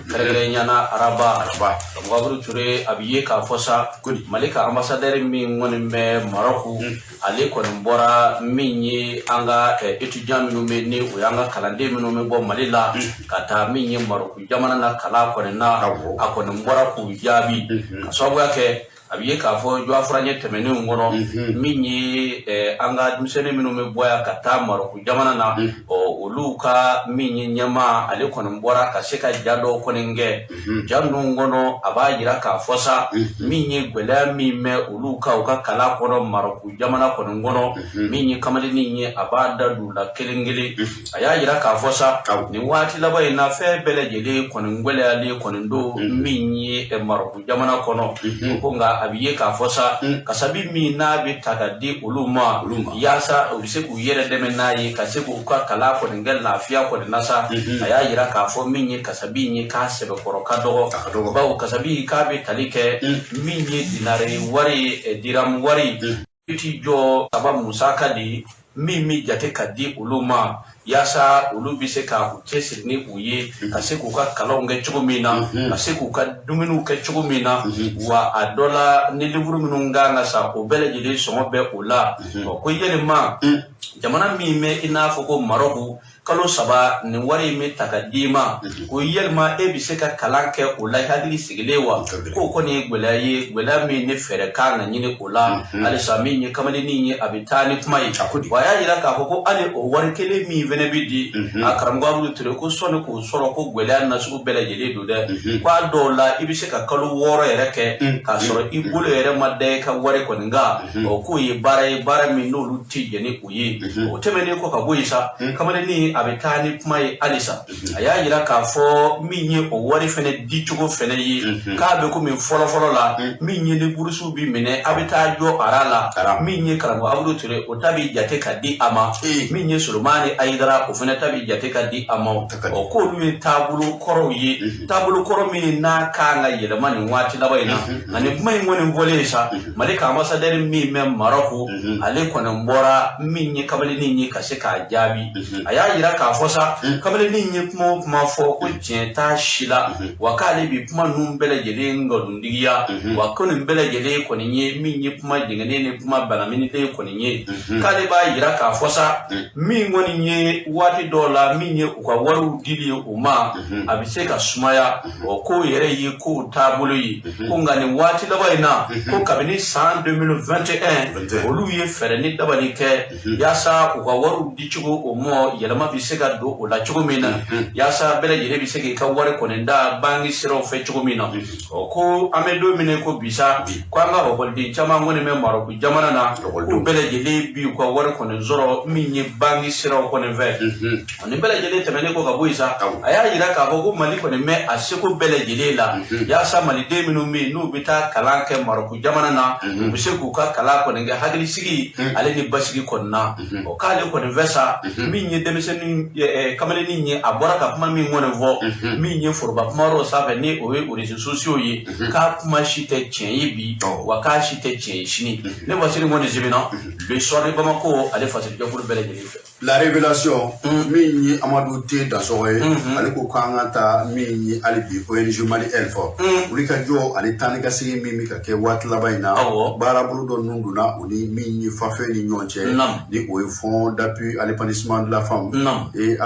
kɛrɛnkɛrɛnnenya la Rabat. Karamɔgɔ Ture, a bɛ ye k'a fɔ sa, Mali ka ambassadeur min kɔni bɛ Maroc, ale kɔni bɔra min ye an ka étudiant minnu bɛ, ni o y'an ka kalanden minnu bɛ bɔ Mali la ka taa min ye Maroc jamana na kalan kɔni na, a kɔni bɔra k'u jaabi, ka sababuya kɛ a bɛ ye k'a fɔ jɔfura tɛmɛnenw kɔnɔ, min ye an ka denmisɛnnin minnu bɛ bɔ yan ka taa Maroc jamana na, ɔ, olu ka min ye ɲɛmaa, ale kɔni bɔra ka se ka ja dɔw kɔni kɛ. Ja ninnu kɔnɔ, a b'a jira k'a fɔ sa, min ye gɛlɛya min bɛ olu ka u ka kalan kɔnɔ Maroc jamana kɔni kɔnɔ, min ye kamalennin ye, a b'a da don u la kelen kelen. A y'a jira k'a fɔ sa, nin waati laban in na, fɛn bɛɛ lajɛlen kɔni gɛlɛyalen kɔni don min ye Maroc jamana kɔnɔ. Ko nka a bɛ ye k'a fɔ sa, kasabi min n'a bɛ ta ka di olu ma yaasa u bɛ se k'u yɛrɛ dɛmɛ n'a ye, ka se k'u ka kalan kɔni kɛ lafiya kɔni na sa, a y'a jira k'a fɔ min ye kasabi in ye, k'a sɛbɛkɔrɔ ka dɔgɔ, bawo kasabi k'a bɛ tali kɛ min ye dinari wari ye, diramu wari i ti jɔ saba musaka de ye min bɛ jate ka di olu ma. Yaasa olu bɛ se ka u cɛsiri ni u ye ka se k'u ka kalanw kɛ cogo min na, ka se k'u ka dumuniw kɛ cogo min na. Wa a dɔ la, ni livre minnu kan ka san, o bɛɛ lajɛlen sɔngɔ bɛ o la. Ko yɛlɛma jamana min bɛ i n'a fɔ ko Marɔku, kalo 3 nin wari in bɛ ta ka d'i ma, ko yɛlɛma e bɛ se ka kalan kɛ o la hakili sigilen wa? K'o kɔni ye gɛlɛya ye, gɛlɛya min ni fɛɛrɛ kan ka ɲini o la halisa. Min ye kamalennin ye, a bɛ taa ni kuma ye. Wa a y'a jira k'a fɔ ko hali o wari kelen min fana bɛ di a karamɔgɔ Abudu Ture, ko sɔnni k'o sɔrɔ, ko gɛlɛya nasugu bɛɛ lajɛlen don dɛ. Ko a dɔw la, i bɛ se ka kalo 6 yɛrɛ kɛ k'a sɔrɔ i bolo yɛrɛ ma da i ka wari kɔni kan. O k'o ye baara ye, baara min n'olu tɛ jɛn ni o ye. O tɛmɛnen kɔ ka bɔ yen sa, kamalennin a bɛ taa ni kuma ye halisa. A y'a jira k'a fɔ min ye o wari fana dicogo fana ye, k'a bɛ komi fɔlɔfɔlɔ la, min ye ni burusiw bi minɛ, a bɛ taa jɔ ara la. Min ye karamɔgɔ Abudu Ture, o ta bɛ jate ka di a ma. Min ye Solomani Ayidara, o fana ta bɛ jate ka di a ma. O k'olu ye taabolo kɔrɔw ye, taabolo kɔrɔ min n'a kan ka yɛlɛma nin waati laban in na. Nka nin kuma in kɔni fɔlen sa, Mali ka ambassadeur min bɛ Marɔku, ale kɔni bɔra min ye kamalennin ye ka se k'a jaabi. A y'a jira k'a fɔ sa, kamalennin ye kuma o kuma fɔ, ko tiɲɛ t'a si la, wa k'ale bi kuma ninnu bɛɛ lajɛlen nkalontigiya, wa ko nin bɛɛ lajɛlen kɔni ye min ye kuma jɛngɛnen ni kuma banaminilen kɔni ye. K'ale b'a jira k'a fɔ sa, min kɔni ye waati dɔw la, min ye u ka wariw dili ye u ma, a bɛ se ka sumaya. O ko yɛrɛ ye kow taabolo ye. Ko nka nin waati laban in na, ko kabini san 2021, olu ye fɛɛrɛ ni dabali kɛ yaasa u ka wariw dicogo o mɔ yɛlɛma bɛ se ka don o la cogo min na, yaasa bɛɛ lajɛlen bɛ se k'i ka wari kɔni da banki siraw fɛ cogo min na. Ɔ, ko an bɛ don min ko bi sa, ko an ka ekɔliden caman kɔni bɛ Marɔku jamana na, k'u bɛɛ lajɛlen bi u ka wari kɔni sɔrɔ min ye banki siraw kɔni fɛ. Nin bɛɛ lajɛlen tɛmɛnen kɔ ka bɔ yen sa, a y'a jira k'a fɔ ko Mali kɔni bɛ a seko bɛɛ lajɛlen la yaasa maliden minnu bɛ yen, n'u bɛ taa kalan kɛ Marɔku jamana na, u bɛ se k'u ka kalan kɔni kɛ hakilisigi ale ni basigi kɔni na. O k'ale kɔni fɛ sa, min ye denmisɛnnin kamalennin ye, a bɔra ka kuma min kɔni fɔ min ye foroba kumayɔrɔ sanfɛ, ni o ye réseaux sociaux ye, k'a kuma si tɛ tiɲɛ ye bi, wa k'a si tɛ tiɲɛ ye sini. Ne Fasiri kɔni sɛbɛnna Le Soir de Bamako ale fasirijɛkulu bɛɛ lajɛlen fɛ. La Révélation, min ye Amadu T Dansɔgɔ ye, ale ko k'an ka taa min ye hali bi ONG Mali Health, wuli ka jɔ ani taa ni ka segin min bɛ ka kɛ waati laban in na. Baarabolo dɔ ninnu donna u ni min ye FAFE ni ɲɔgɔn cɛ, ni o ye Fonds d'appui à l'épanouissement de la femme et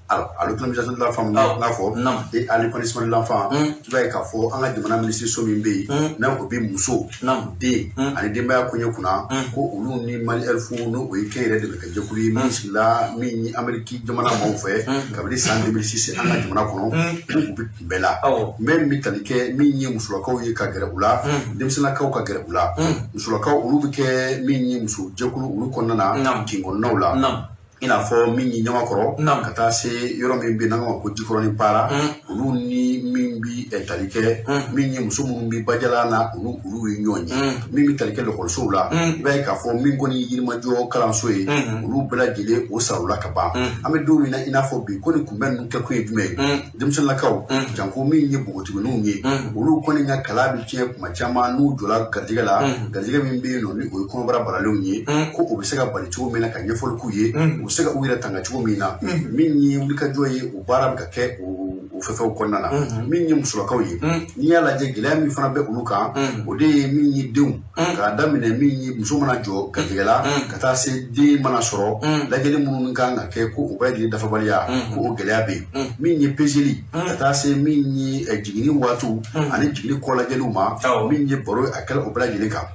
alors, à l'autonomisation de la femme, n'a fɔ et à l'épanouissement de l'enfant. I b'a ye k'a fɔ an ka jamana minisiriso min bɛ yen, n'a o bɛ muso, den ani denbaya koɲɛ kunna, ko olu ni Mali Health, n'o o ye kɛnyɛrɛ dɛmɛ ka jɛkulu ye min sigila min ye Amérique jamana maaw fɛ kabini san 2006 an ka jamana kɔnɔ, u bɛ kunbɛ la. Kunbɛ min bɛ tali kɛ min ye musolakaw ye ka gɛrɛ u la, denmisɛnninlakaw ka gɛrɛ u la. Musolakaw, olu bɛ kɛ min ye muso jɛkulu olu kɔnɔna na, kin kɔnɔnaw la, i n'a fɔ min ye Ɲamakɔrɔ ka taa se yɔrɔ min bɛ yen n'an k'a ma ko Jikɔrɔni Para, olu ni min bi tali kɛ min ye muso minnu bɛ Bajala na, olu ye ɲɔgɔn ye. Min bɛ tali kɛ lakɔlisow la, i b'a ye k'a fɔ min kɔni ye Yirimajɔ kalanso ye, olu bɛɛ lajɛlen o sarala ka ban. An bɛ don min na i n'a fɔ bi, ko nin kunbɛn ninnu kɛkun ye jumɛn ye? Denmisɛnninlakaw, janko min ye npogotigininw ye, olu kɔni ka kalan bɛ tiɲɛ kuma caman n'u jɔla garijɛgɛ la. Garijɛgɛ min bɛ yen nɔ, ni o ye kɔnɔbara balalenw ye, ko o bɛ se ka bali cogo min na, ka ɲɛfɔli k'u ye, u bɛ se ka u yɛrɛ tanga cogo min na. Min ye wulikajɔ ye, o baara bɛ ka kɛ o fɛnfɛnw kɔnɔna na. Min ye musolakaw ye, n'i y'a lajɛ, gɛlɛya min fana bɛ olu kan, o de ye min ye denw k'a daminɛ min ye muso mana jɔ garijɛgɛ la ka taa se den mana sɔrɔ, lajɛli minnu kan ka kɛ, ko o bɛɛ lajɛlen dafabaliya, ko o gɛlɛya bɛ yen. Min ye peseli ka taa se min ye jiginni waatiw ani jiginni kɔ lajɛliw ma, min ye baro a kɛla o bɛɛ lajɛlen kan.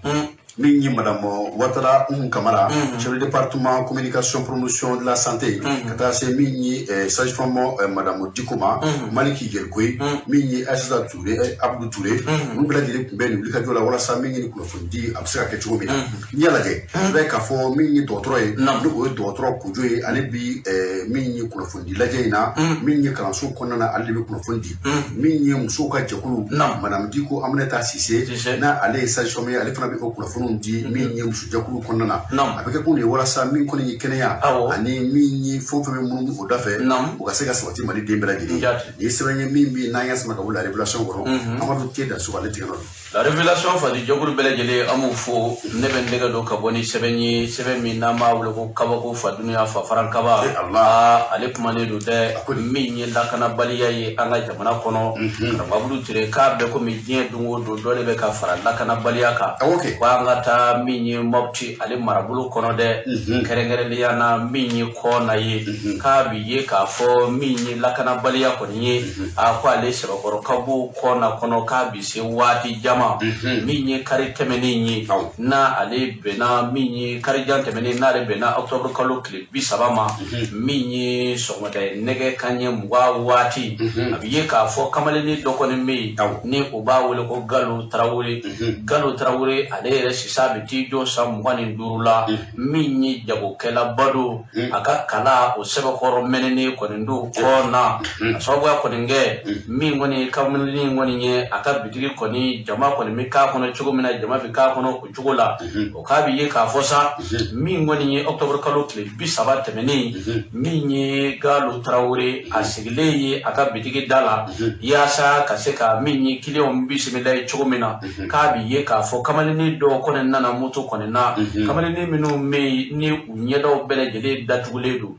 Min ye madame Ouattara Oumou Kamara, chef de département communication promotion de la santé, ka taa se min ye sage-femme madame Diko ma, Maliki Jɛlikoye, min ye Aïssata Touré, Abdou Touré, olu bɛɛ lajɛlen tun bɛ nin wulikajɔ la walasa min ye nin kunnafoni di a bɛ se ka kɛ cogo min na. N'i y'a lajɛ, i b'a ye k'a fɔ min ye dɔgɔtɔrɔ ye, ni o ye dɔgɔtɔrɔ Kojo ye, ale bi min ye kunnafoni di lajɛ in na, min ye kalanso kɔnɔna na, ale de bɛ kunnafoni di. Min ye musow ka jɛkulu, madame Diko Aminata Cissé, n'a ale ye sage-femme ye, ale fana bɛ o kunnafoni kunnafoniw di min ye musojɛkulu kɔnɔna na. A bɛ kɛ kun de ye walasa min kɔni ye kɛnɛya ani min ye fɛn o fɛn bɛ munumunu o da fɛ, o ka se ka sabati Mali den bɛɛ lajɛlen. Nin ye sɛbɛn ye min bɛ yen n'an y'a sama ka bɔ La Révélation kɔnɔ. Amadu Te Dansoko, ale tigɛ nɔ don. La Révélation, fajɛkulu bɛɛ lajɛlen, an b'u fo. Ne bɛ n tɛgɛ don ka bɔ ni sɛbɛn ye, sɛbɛn min n'an b'a wele ko Kabako fa dunuya fa faran kaba. Aa, ale kumanen don dɛ. Min ye lakanabaliya ye an ka jamana kɔnɔ, karamɔgɔ Abudu Ture, k'a bɛ komi diɲɛ don o don dɔ de bɛ ka fara lakanabaliya kan. Ko an ka taa min ye Mɔpti ale marabolo kɔnɔ dɛ, kɛrɛnkɛrɛnnenya na min ye Kɔna ye, k'a bi ye k'a fɔ min ye lakanabaliya kɔni ye, a ko ale sɛbɛkɔrɔ ka bɔ Kɔna kɔnɔ, k'a bi se waati jama. Min ye kari tɛmɛnen ye, n'a ale bɛnna min ye karijan tɛmɛnen, n'ale bɛnna octobre kalo tile 30 ma, min ye sɔgɔmada ye nɛgɛ kanɲɛ 20 waati, a bɛ ye k'a fɔ kamalennin dɔ kɔni bɛ yen ni o b'a wele ko Galo Tarawele. Galo Tarawele, ale yɛrɛ sisan bɛ t'i jɔ san 25 la. Min ye jagokɛlaba don, a ka kala o sɛbɛkɔrɔ mɛnɛnen kɔni don Kɔna. A sababuya kɔni kɛ min kɔni kamalennin kɔni ye, a ka bitigi kɔni, jama kɔni bɛ k'a kɔnɔ cogo min na, jama bɛ k'a kɔnɔ o cogo la. O k'a bɛ ye k'a fɔ sa, min kɔni ye octobre kalo tile 30 tɛmɛnen, min ye Galo Tarawele, a sigilen ye a ka bitigi da la yaasa ka se ka min ye kiliyanw bisimila ye cogo min na, k'a bɛ ye k'a fɔ kamalennin dɔw kɔni nana moto kɔni na, kamalennin minnu bɛ yen ni u ɲɛdaw bɛɛ lajɛlen datugulen don.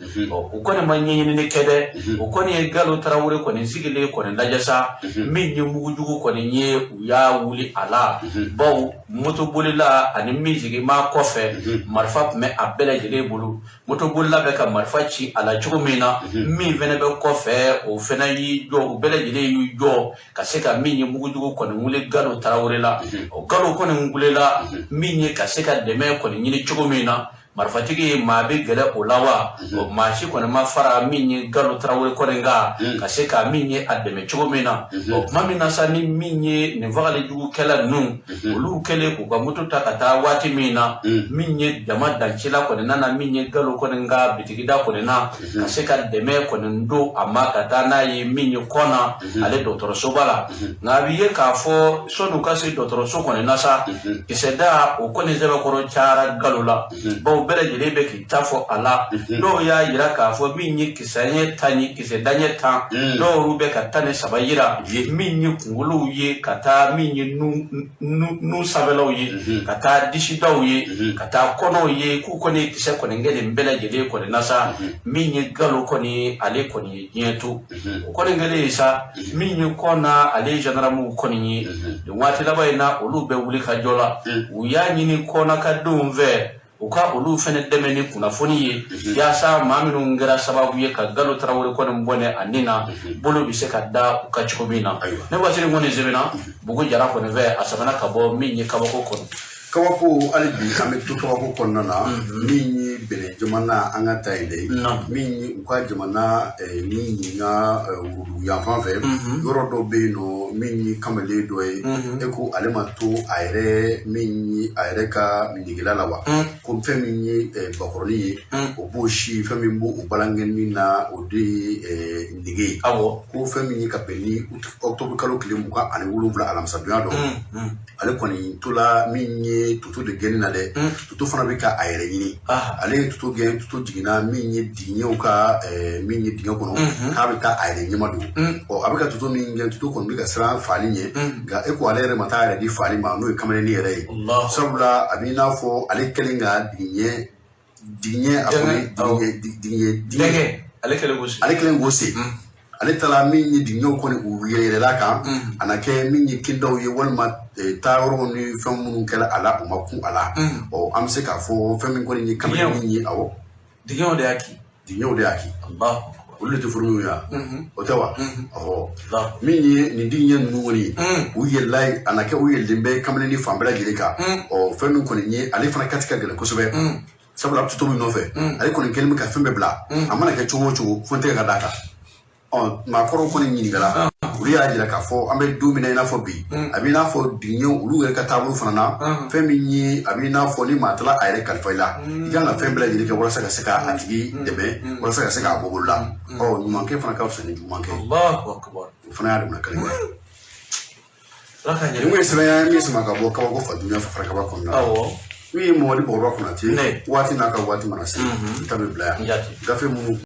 U kɔni ma ɲɛɲinini kɛ dɛ, u kɔni ye Galo Tarawele kɔni sigilen kɔni lajɛ sa, min ye mugujugu kɔni ye, u y'a wuli a la, bawo motobolila ani min sigilen b'a kɔfɛ, marifa tun bɛ a bɛɛ lajɛlen bolo. Motobolila bɛ ka marifa ci a la cogo min na, min fɛnɛ bɛ kɔfɛ, o fɛnɛ y'i jɔ. U bɛɛ lajɛlen y'u jɔ ka se ka min ye mugujugu kɔni wuli Galo Tarawele la. O Galo kɔni wulila min ye ka se ka dɛmɛ kɔni ɲini cogo min na, marifatigi ye maa bɛ gɛlɛ o la wa, o maa si kɔni ma fara min ye Galo Tarawele kɔni kan ka se ka min ye a dɛmɛ cogo min na. O tuma min na sa, ni min ye nin fagalijugukɛla ninnu, olu kɛlen k'u ka moto ta ka taa waati min na, min ye jama dancila kɔni nana min ye Galo kɔni ka bitigida kɔni na ka se ka dɛmɛ kɔni don a ma ka taa n'a ye min ye Kɔna ale dɔgɔtɔrɔsoba la. Nka a bɛ ye k'a fɔ sɔnni u ka se dɔgɔtɔrɔso kɔni na sa, kisɛda o kɔni sɛbɛkɔrɔ cayara Galo la, bawo bɛɛ lajɛlen bɛ k'i ta fɔ a la. Dɔw y'a yira k'a fɔ min ye kisɛ ɲɛ 10 ye, kisɛ daɲɛ 10, dɔw yɛrɛ bɛ ka 13 yira, min ye kunkolow ye ka taa min ye nun sanfɛlaw ye, ka taa disidaw ye, ka taa kɔnɔw ye, k'u kɔni ye kisɛ kɔni kɛ nin bɛɛ lajɛlen kɔni na sa. Min ye Galo kɔni, ale kɔni ye diɲɛ to. O kɔni kɛlen ye sa, min ye Kɔna ale gendarmew kɔni ye, nin waati laban in na, olu bɛ wuli ka jɔ la. U y'a ɲini Kɔna ka denw fɛ, u ka olu fɛnɛ dɛmɛ ni kunnafoni ye, yaasa maa minnu kɛra sababu ye ka Galo Tarawele kɔni bɔnɛ a ni na, bolo bɛ se ka da u ka cogo min na. Ne waati kɔni sɛbɛnna Bugu Jara kɔni fɛ, a sɛbɛnna ka bɔ min ye Kabako kɔnɔ. Kabako, hali bi an bɛ to kabako kɔnɔna na. Min ye Benin jamana, an ka ta yen dɛ, min ye u ka jamana min ye ka worodugu yanfan fɛ, yɔrɔ dɔ bɛ yen nɔ, min ye kamalen dɔ ye, e ko ale ma to a yɛrɛ min ye a yɛrɛ ka negela la wa, ko fɛn min ye bakɔrɔnin ye, o b'o si, fɛn min b'o balankɛnin na, o de ye nege ye. Ko fɛn min ye ka bɛn ni octobre kalo tile 27, alamisadonya dɔ, ale kɔni tola min ye toto de gɛnni na dɛ. Toto fana bɛ ka a yɛrɛ ɲini. Ale ye toto gɛn, toto jiginna min ye dingɛw ka min ye dingɛ kɔnɔ, k'a bɛ taa a yɛrɛ ɲɛma don. Ɔ, a bɛ ka toto min gɛn, toto kɔni bɛ ka siran faali ɲɛ, nka e ko ale yɛrɛ ma taa a yɛrɛ di faali ma, n'o ye kamalennin yɛrɛ ye, sabula a b'i n'a fɔ ale kɛlen ka dingɛ a kɔni dingɛ ale kɛlen k'o sen, ale kɛlen k'o sen, ale taara min ye dingɛw kɔni u yɛlɛ kan, a na kɛ min ye kindaw ye walima taayɔrɔw ni fɛn minnu kɛra a la, u ma kun a la. Ɔ, an bɛ se k'a fɔ fɛn min kɔni ye kamalennin ye, awɔ. Dingɛw de y'a kin. Dingɛw de y'a kin. Olu de tɛ furu ye, o tɛ wa? Ɔhɔ, min ye nin dingɛ ninnu kɔni, u yɛlɛla, a na kɛ u yɛlɛlen bɛ kamalennin fan bɛɛ lajɛlen kan. Ɔ, fɛn min kɔni ye, ale fana kati ka gɛlɛn kosɛbɛ, sabula a bɛ toto min nɔfɛ, ale kɔni kɛlen bɛ ka fɛn bɛɛ bila, a mana kɛ cogo o cogo, fo n tɛgɛ ka d'a kan. Ɔ, maakɔrɔw kɔni ɲininkala, olu y'a jira k'a fɔ an bɛ don min na i n'a fɔ bi, a b'i n'a fɔ dingɛw olu yɛrɛ ka taabolo fana na, fɛn min ye a b'i n'a fɔ ni maa taara a yɛrɛ kalifa i la, i kan ka fɛn bɛɛ lajɛlen kɛ walasa ka se k'a tigi dɛmɛ, walasa ka se k'a bɔ bolo la. Ɔ, ɲumankɛ fana ka fisa ni jugumankɛ ye. O fana y'a damana kelen ye. Ala ka ɲɛ. Nin kun ye sɛbɛn ye min sama ka bɔ kabako fa dunya farakaba kɔnɔna na. Min ye Mamadi Bɔkɔrɔba Konate, waati n'a ka waati mana se, n ta bɛ bila yan. Jati. Gafe minnu